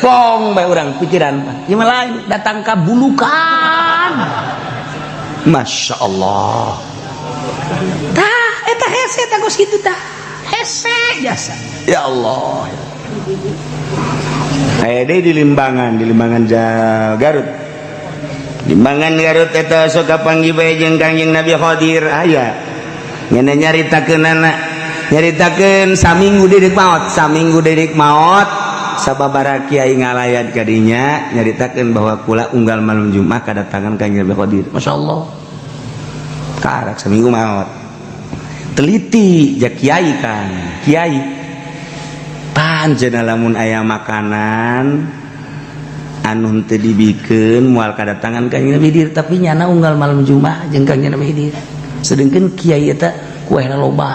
Pong bae urang pikiran. Ieu mah lain datang ka bulukan. Masya Allah. Tah, eta hese tah kos kitu tah. Hese jasa. Ya Allah. Aya deui di Limbangan Garut. Limbangan Garut eta sok kapanggih bae jeung Kangjeng Nabi Khadir aya. Ngeunah nyaritakeunana, nyaritakeun saminggu deui maot, saminggu deui maot sababaraha kiai ngalayat ka dinya nyaritakeun bahwa kula unggal malam Jumat kadatangan Kangjeng Nabi Khadir. Masyaallah. Karak seminggu maot. Teliti ja kiai kan, kiai. Panjenengan lamun aya makanan anu henteu dibikeun moal kadatangan Kangjeng Nabi Khidir, tapi nyana unggal malam Jumat jeung Kangjeng Nabi Khidir. Sedengkeun kiai eta kuehna loba.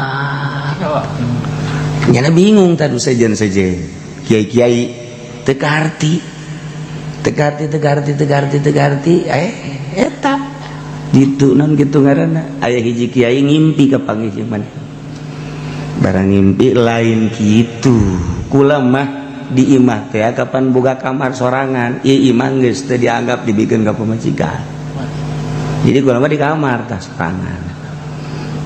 Nyana bingung tadu sejen-sejen. Kiai-kiai teu kaharti. Teu kaharti, teu kaharti, teu kaharti, teu kaharti, eta gitu non gitu ngaranna. Aya hiji kiai ngimpi kapanggih jeung maneh. Barang ngimpi lain kitu. Kula mah di imah teh kapan boga kamar sorangan, ieu imah geus teu dianggap dibikeun ka pamajikan. Jadi kula mah di kamar tah sorangan.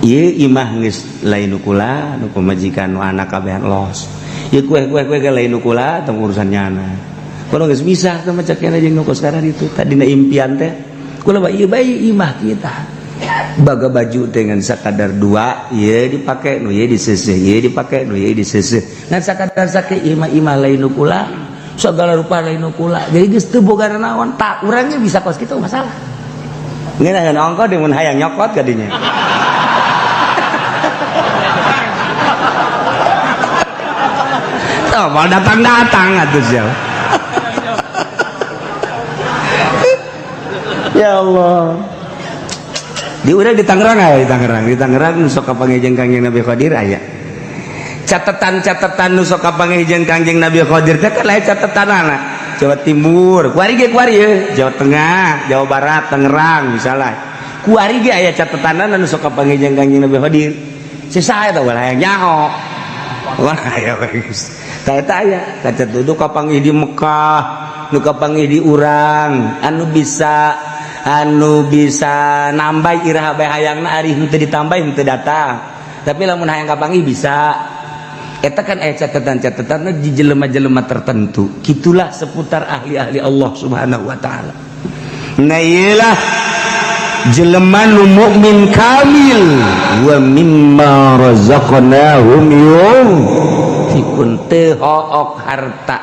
Ieu imah geus lain nu kula, nu pamajikan, nu anak kabehan los. Ieu kue-kue kue ge lain nu kula, tong urusan nyana. Kula geus misah teh mah cek jeung nu kos sekarang itu. Tadina impian teh kula mah ieu bae imah kita. Baga baju dengan sakadar dua, ieu dipake, nu ieu diseuseuh, ieu dipake, nu ieu diseuseuh. Ngan sakadar sake imah-imah lain nu kula, segala rupa lain nu kula. Jadi geus teu boga naon, tak urangnya bisa kos kitu masalah. Ngeunaheun ongko di mun hayang nyokot ka dinya. Tuh, mau datang-datang atuh sia. Ya Allah. Di urang di Tangerang aya, di Tangerang, di Tangerang nu sok kapanggih jeung Kangjeng Nabi Khadir aya. Catatan-catatan nu sok kapanggih jeung Kangjeng Nabi Khadir teh kan lain catatanana. Jawa Timur, kuari ge kuari ye, Jawa Tengah, Jawa Barat, Tangerang misalnya. Kuari ge aya catatanana nu sok kapanggih jeung Kangjeng Nabi Khadir. Sisa eta ulah hayang nyaho. Wah, aya geus. Tah eta aya, kaca tuduh kapanggih di Mekah, nu kapanggih di urang, anu bisa nambah iraha bae hayangna ari henteu ditambah henteu datang. Tapi lamun hayang kapanggih bisa. Eta kan aya catatan-catatan di jelema-jelema tertentu. Kitulah seputar ahli-ahli Allah Subhanahu wa taala. Nah iyalah jelema nu mukmin kamil wa mimma razaqnahum yunfiqun, teu hook harta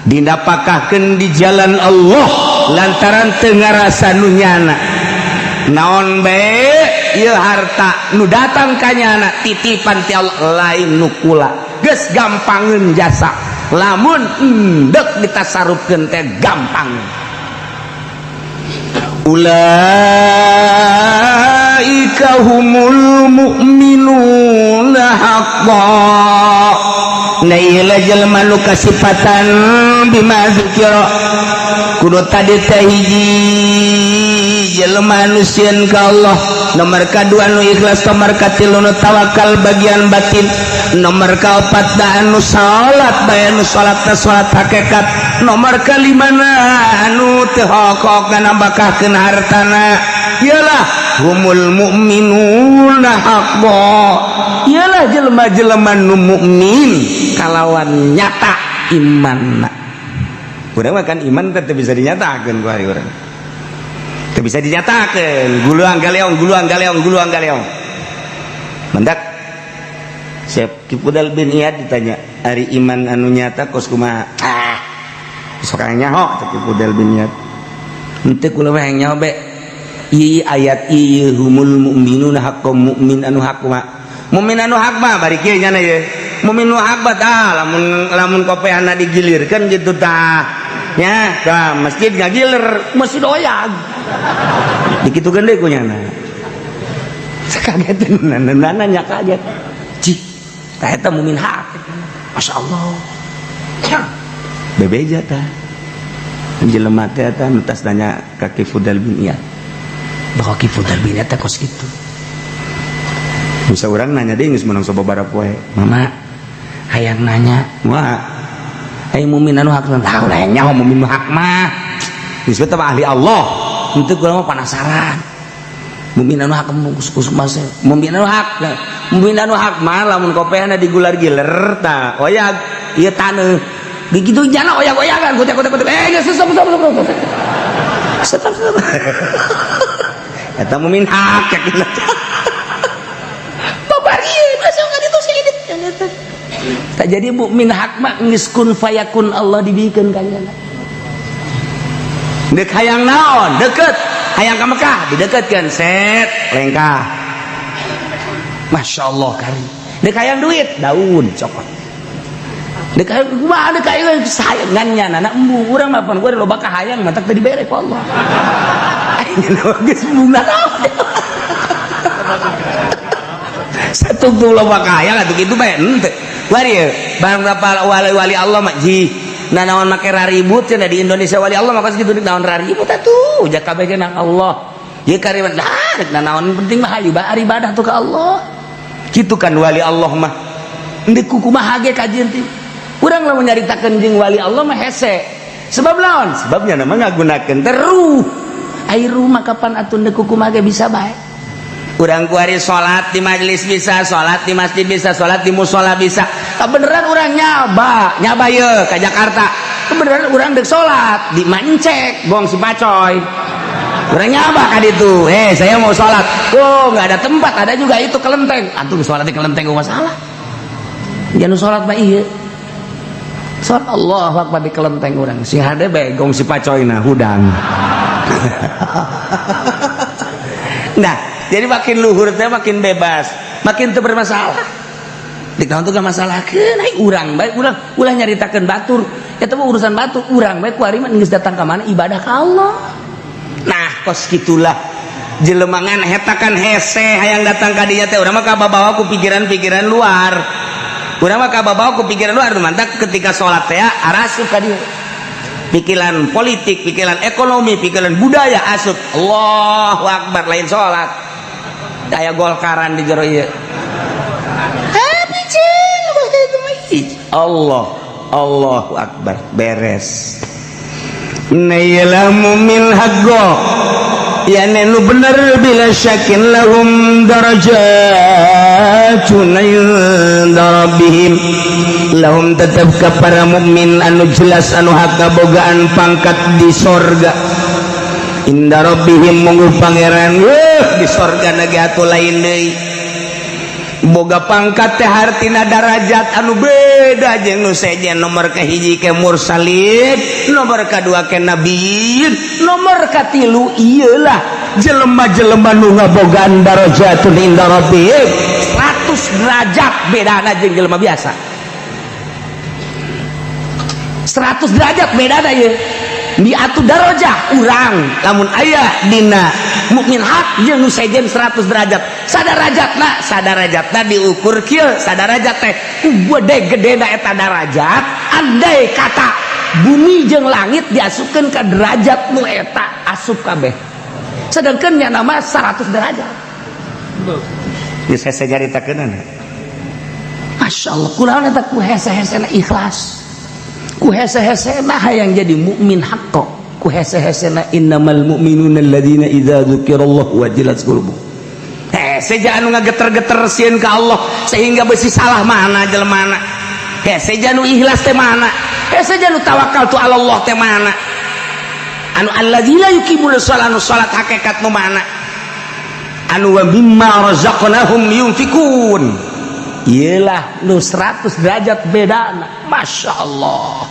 dinapakahkeun di jalan Allah lantaran teu ngarasa nu nyana. Naon bae ieu harta nu datang ka nyana titipan ti Allah lain nu kula. Geus gampangeun jasa lamun endek ditasarufkeun teh gampang. Ulaika humul mu'minuna haqqan. Nah ieu jelema nu kasipatan bima dzukira kudu tadi teh hiji jelema nu sieun ka Allah, nomor kadua nu ikhlas, nomor katilu nu tawakal bagian batin, nomor kaopat da anu salat bae, anu salatna salat hakikat. Nomor kalimana anu teu hokok nambahkeun hartana ialah humul mu'minuna haqqo, ialah jelema-jelema nu mukmin kalawan nyata imanna. Urang mah kan iman teh bisa dinyatakeun ku hari urang. Teu bisa dinyatakeun, guluang galeong, guluang galeong, guluang galeong. Mendak Syekh Fudhail bin Iyad ditanya, "Ari iman anu nyata kos kumaha?" "Ah, sok nyaho," cek Fudhail bin Iyad. "Henteu, kula mah hayang nyaho be. Ieu ayat ieu, humul mu'minuna haqqo, mukmin anu hak mah. Mukmin anu hak mah bari kieu nya ye. Mukmin nu hak mah tah lamun lamun kopeana digilirkeun gitu tah. Nya, tah masjid ngagiler, masjid oyag. Dikitukeun deui ku nyana. Kaget nanya, kaget. Cih, tah eta mukmin hak. Masya Allah. Bebeja tah. Jelema teh eta nu tas nanya ka Ki Fudhail bin Iyad. Bahwa Ki Fudhail bin Iyad teh kos kitu. Bisa urang nanya deui geus meunang sababaraha poe. Mama, hayang nanya, wah. Ai mukmin anu hak tah ulah nyaho mukmin nu hak mah. Geus mah ahli Allah. Henteu, kula mah penasaran. Mukmin anu hak kus mas, mukmin anu hak. Mukmin anu hak mah lamun kopehna digular-giler tah oyag ieu taneuh. Begitu jana oyag-oyagan kutek kutek kutek. Eh, geus, stop, stop, stop, stop. Stop, stop. Eta mukmin hak yakin. Babari masuk ka ditu saeutik. Tak jadi mukmin hak mah geus kun fayakun Allah dibikeun ka nyana. Dek hayang naon? Deket. Hayang ka Mekah, dideketkeun set lengkah. Masya Allah kari. Dek hayang duit, daun cokot. Dek hayang kumaha, dek hayang sayangan nya anak embu urang mah pan gua loba kahayang matak teu dibere ku Allah. Aing geus embung naon. Satu tuh loba kahayang atuh kitu bae henteu. Wari barang wali-wali Allah mah ji. Nah, naon make raribut cenah di Indonesia wali Allah mah kitu, naon raribut atuh jak kabeh ge nang Allah. Ieu kariwat nah rek naon, penting mah hayu bae ibadah tuh ka Allah. Kitu kan wali Allah mah. Endek kumaha ge kajian teh. Urang lamun nyaritakeun jeung wali Allah mah hese. Sebab naon? Sebabnya nama ngagunakeun teruh. Ai rumah kapan atuh ndek kumaha ge bisa bae. Urang kuari salat di majelis bisa, salat di masjid bisa, salat di musola bisa. Kebenaran urang nyaba, nyaba ye ke Jakarta. Kebenaran urang dek salat di Mancek, gong si Pacoy. Urang nyaba ka ditu. "Eh, saya mau salat." "Oh, nggak ada tempat, ada juga itu kelenteng." Antum salat di kelenteng gua masalah. Jangan salat mah ieu. Salat Allah Akbar di kelenteng urang. Si hade bae gong si Pacoy nah hudang. Nah, jadi makin luhur teh makin bebas, makin teu bermasalah. Di tahun tuh gak masalah ai urang bae, urang ulah nyaritakeun batur. Eta mah urusan batur, urang bae kuari mah geus datang ka mana ibadah ka Allah. Nah, kos kitulah jelemangan heta kan hese hayang datang ka dinya teh, urang mah kababawa ku pikiran-pikiran luar. Urang mah kababawa ku pikiran luar, mantak ketika salat teh arasup ka dieu. Pikiran politik, pikiran ekonomi, pikiran budaya asup. Allahu akbar lain salat. Aya golkaran di jero ieu. Allah, Allahu akbar, beres. Nailah mumin haqqo ya nu bener bila syakin lahum darajatun inda rabbihim, lahum tetap ke para mukmin anu jelas anu hak kabogaan pangkat di sorga, inda rabbihim munggu pangeran. Wah, di sorga nage atuh lain deui boga pangkat teh, hartina darajat anu beda jeung nu sejen. Nomor kahiji ke mursalin, nomor kadua ke nabiyin, nomor katilu iyalah jelema-jelema nu ngabogaan darajatun inda rabbihim. 100 derajat bedana jeung jelema biasa, 100 derajat bedana ye mi'atu darajah. Urang lamun aya dina mukmin hak jeung nu sejen 100 derajat, sadarajatna, sadarajatna diukur kieu. Sadarajat teh ku gede gedena eta darajat, andai kata bumi jeung langit diasupkeun ka derajat nu eta asup kabeh, sedangkan nya nama 100 derajat. Geus hese nyaritakeunana. Masya Allah, kunaon eta ku hese-hesena ikhlas. Ku hese-hesena hayang jadi mukmin haqqo, ku hese-hesena innamal mu'minuna alladzina idza dzukirallahu wajilat qulubuhum. Hese ja anu ngageter-geter sieun ka Allah sehingga besi salah mana jelema. Hese ja nu ikhlas teh mana? Hese ja nu tawakal tu Allah teh mana? Anu alladzina yuqimuna shalah, anu salat hakikat nu mana? Anu wa mimma razaqnahum yunfikun. Iyalah nu 100 derajat bedana. Masya Allah.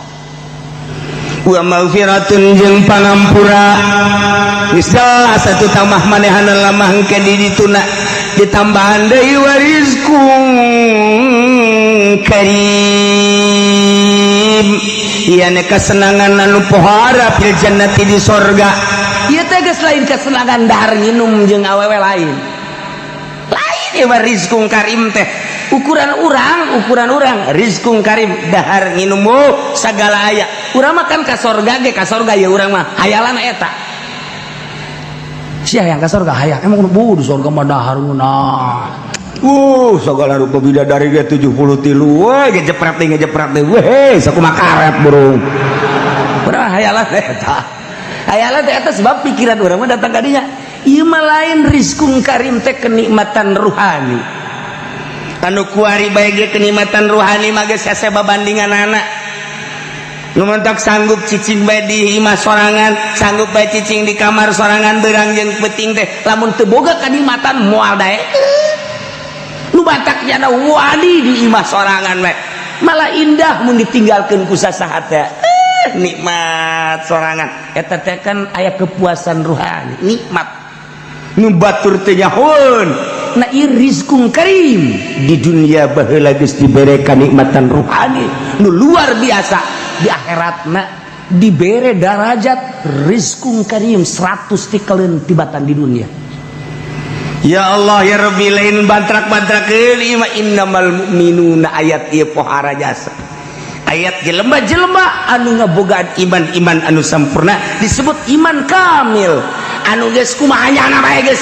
Wa maghfiratun jeung pangampura. Geus jelas atuh tamah manehana lamah engke di dituna ditambahan deui wa rizqun karim. Ieu kesenangan anu pohara fil jannati di sorga. Ieu teh geus lain kesenangan dahar nginum jeung awewe lain. Lain ieu mah rizqun karim teh. Ukuran urang rizqun karim dahar nginum oh, sagala aya. Urang mah kan ka sorga ge, ka sorga ya urang mah hayalan eta. Sia yang ka sorga hayang emang bu di sorga mah dahar ngeunah. Segala rupa bidadari ge 73. Woi, ngejepret deui, ngejepret deui. Weh, sakumaha karet burung. Urang hayalan eta. Hayalan teh eta sebab pikiran urang mah datang ka dinya. Ieu mah lain rizqun karim teh kenikmatan ruhani. Anu kuari bae ge kenikmatan ruhani mah geus hese babandinganana. Nu mentak sanggup cicing bae di imah sorangan, sanggup bae cicing di kamar sorangan beurang jeung peuting teh lamun teu boga kanikmatan moal daek. Nu batak jana wadi di imah sorangan bae. Malah indah mun ditinggalkeun ku sasaha teh. Nikmat sorangan. Eta teh kan aya kepuasan ruhani, nikmat. Nu batur teh nyahoeun. Nah, ieu rizqun karim di dunia baheula geus dibere kanikmatan ruhani nu luar biasa, di akhiratna dibere darajat rizqun karim 100 tikaleun tibatan di dunia. Ya Allah ya Rabbi, lain bantrak-bantrakeun ieu mah innamal mu'minuna ayat ieu pohara jasa. Ayat jelema-jelema anu ngabogaan iman-iman anu sampurna disebut iman kamil. Anu geus kumaha nyana bae geus.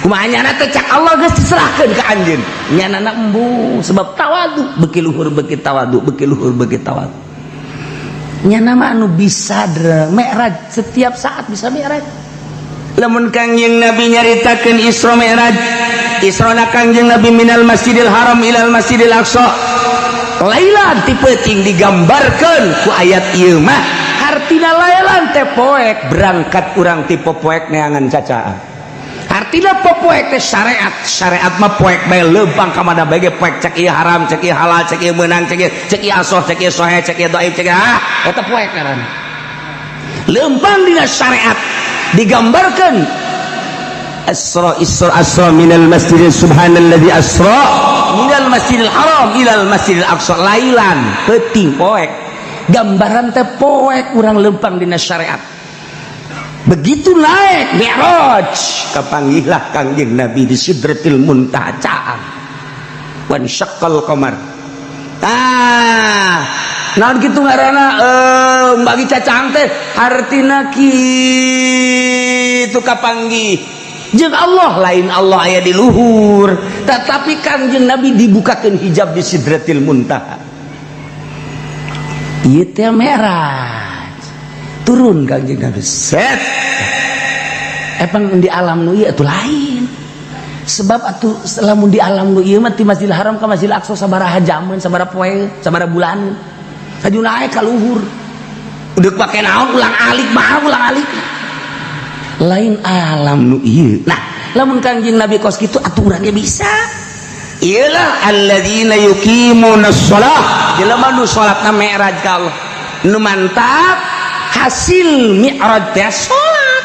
Kumaha nyana teh cak Allah geus diserahkeun ka anjeun. Nyanana embung sebab tawadu, beuki luhur beuki tawadu, beuki luhur beuki tawadu. Nyana mah anu bisa mi'raj setiap saat bisa mi'raj. Lamun Kangjeng Nabi nyaritakeun Isra Mi'raj, Isra Kangjeng Nabi minal Masjidil Haram ilal Masjidil Aqsa. Lailan ti peuting digambarkeun ku ayat ieu mah hartina lailan teh poek berangkat urang ti poek neangan cacaan. Hartina poek teh syariat, syariat mah poek bae leumpang ka mana bae ge poek, cek ieu haram, cek ieu halal, cek ieu meunang, cek ieu, cek ieu asoh, cek ieu soheh, cek ieu dhaif, cek ieu ah eta poek ngaranna. Leumpang dina syariat digambarkan Asra Isra Asra minal Masjidil subhanalladzi asra minal Masjidil Haram ilal Masjidil Aqsa lailan peuting poek gambaran teh poek urang leumpang dina syariat. Begitu naik mi'raj kapanggihlah Kangjeng Nabi di Sidratil Muntaha caang wan syaqqal qamar. Ah, naon kitu ngaranna bagi cacang teh hartina kitu kapanggih jeung Allah, lain Allah aya di luhur tetapi Kangjeng Nabi dibukakeun hijab di Sidratil Muntaha. Ieu teh mi'raj turun Kangjeng Nabi set emang di alam nu ieu atuh lain sebab atuh lamun di alam nu ieu mah ti Masjidil Haram ka Masjidil Aqsa sabaraha jaman, sabaraha poe, sabaraha bulan haju naik ka luhur udah pake naon ulang alik mah ulang alik lain alam nu ieu. Nah, lamun Kangjeng Nabi kos kitu atuh urang ge bisa. Iyalah alladzina yuqimuna shalah, jelema nu salatna mi'raj ka Allah nu mantap hasil mi'raj teh salat,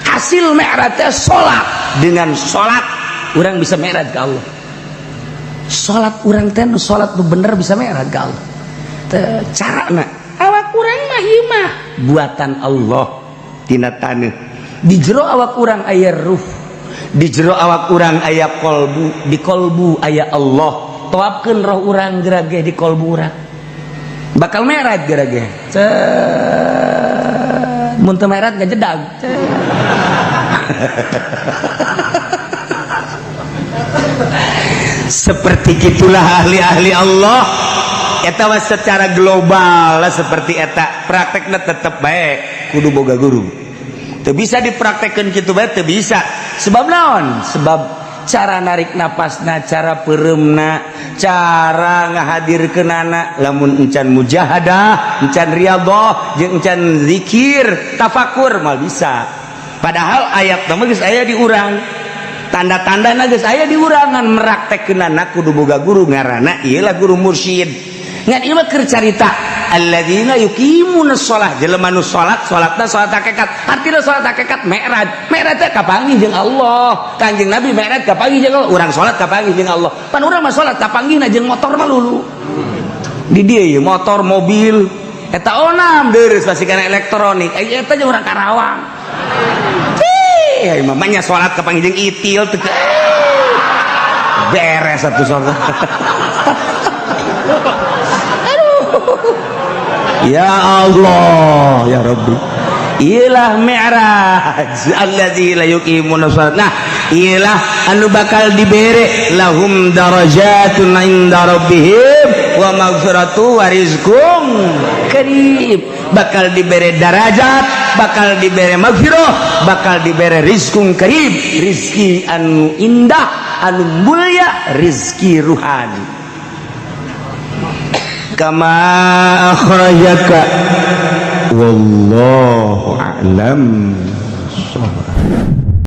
hasil mi'raj teh salat. Dengan salat urang bisa mi'raj ka Allah. Salat urang teh nu salat nu bener bisa mi'raj ka Allah. Teh carana awak urang mah ieu mah buatan Allah tina taneuh. Di jero awak urang aya ruh, di jero awak urang aya kolbu, di kolbu aya Allah. Toapkeun roh urang gerage di kolbu urang bakal mi'raj gerage. Mun teu mi'raj ngajedag. Seperti gitulah ahli-ahli Allah. Eta mah secara global lah seperti eta. Praktekna tetep bae kudu boga guru. Teu bisa dipraktekkeun kitu bae, teu bisa. Sebab naon? Sebab cara narik napasna, cara peureumna, cara ngahadirkeunana, lamun encan mujahadah, encan riyadhah, jeung encan zikir, tafakur, mal bisa. Padahal ayat mah geus aya di urang. Tanda-tanda geus aya di urangan, meraktekkeunana kudu boga guru, ngaranna ieu lah guru mursyid. Ngan ieu mah keur carita alladzina yuqimuna shalah, jelema nu salat, salatna salat hakikat. Artina salat hakikat mi'raj. Mi'raj teh kapanggih jeung Allah. Kanjeng Nabi mi'raj kapanggih jeung Allah, urang salat kapanggih jeung Allah. Pan urang mah salat kapanggihna jeung motor mah lulu. Di dieu ieu motor, mobil, eta onam deures pasti kana elektronik. Eta jeung urang Karawang. Cih, mamanya salat kapanggih jeung itil teu beres satu salat. Aduh. Ya Allah, ya Rabbi. Iyalah mi'raj allazi la yuqimuna shalat. Nah, iyalah anu bakal dibere lahum darajatun inda rabbihim wa maghfiratu wa rizqum karim. Bakal dibere darajat, bakal dibere maghfirah, bakal dibere rizqum karim, rizki anu indah, anu mulia, rizki ruhani. Kama akhrajaka wallahu a'lam.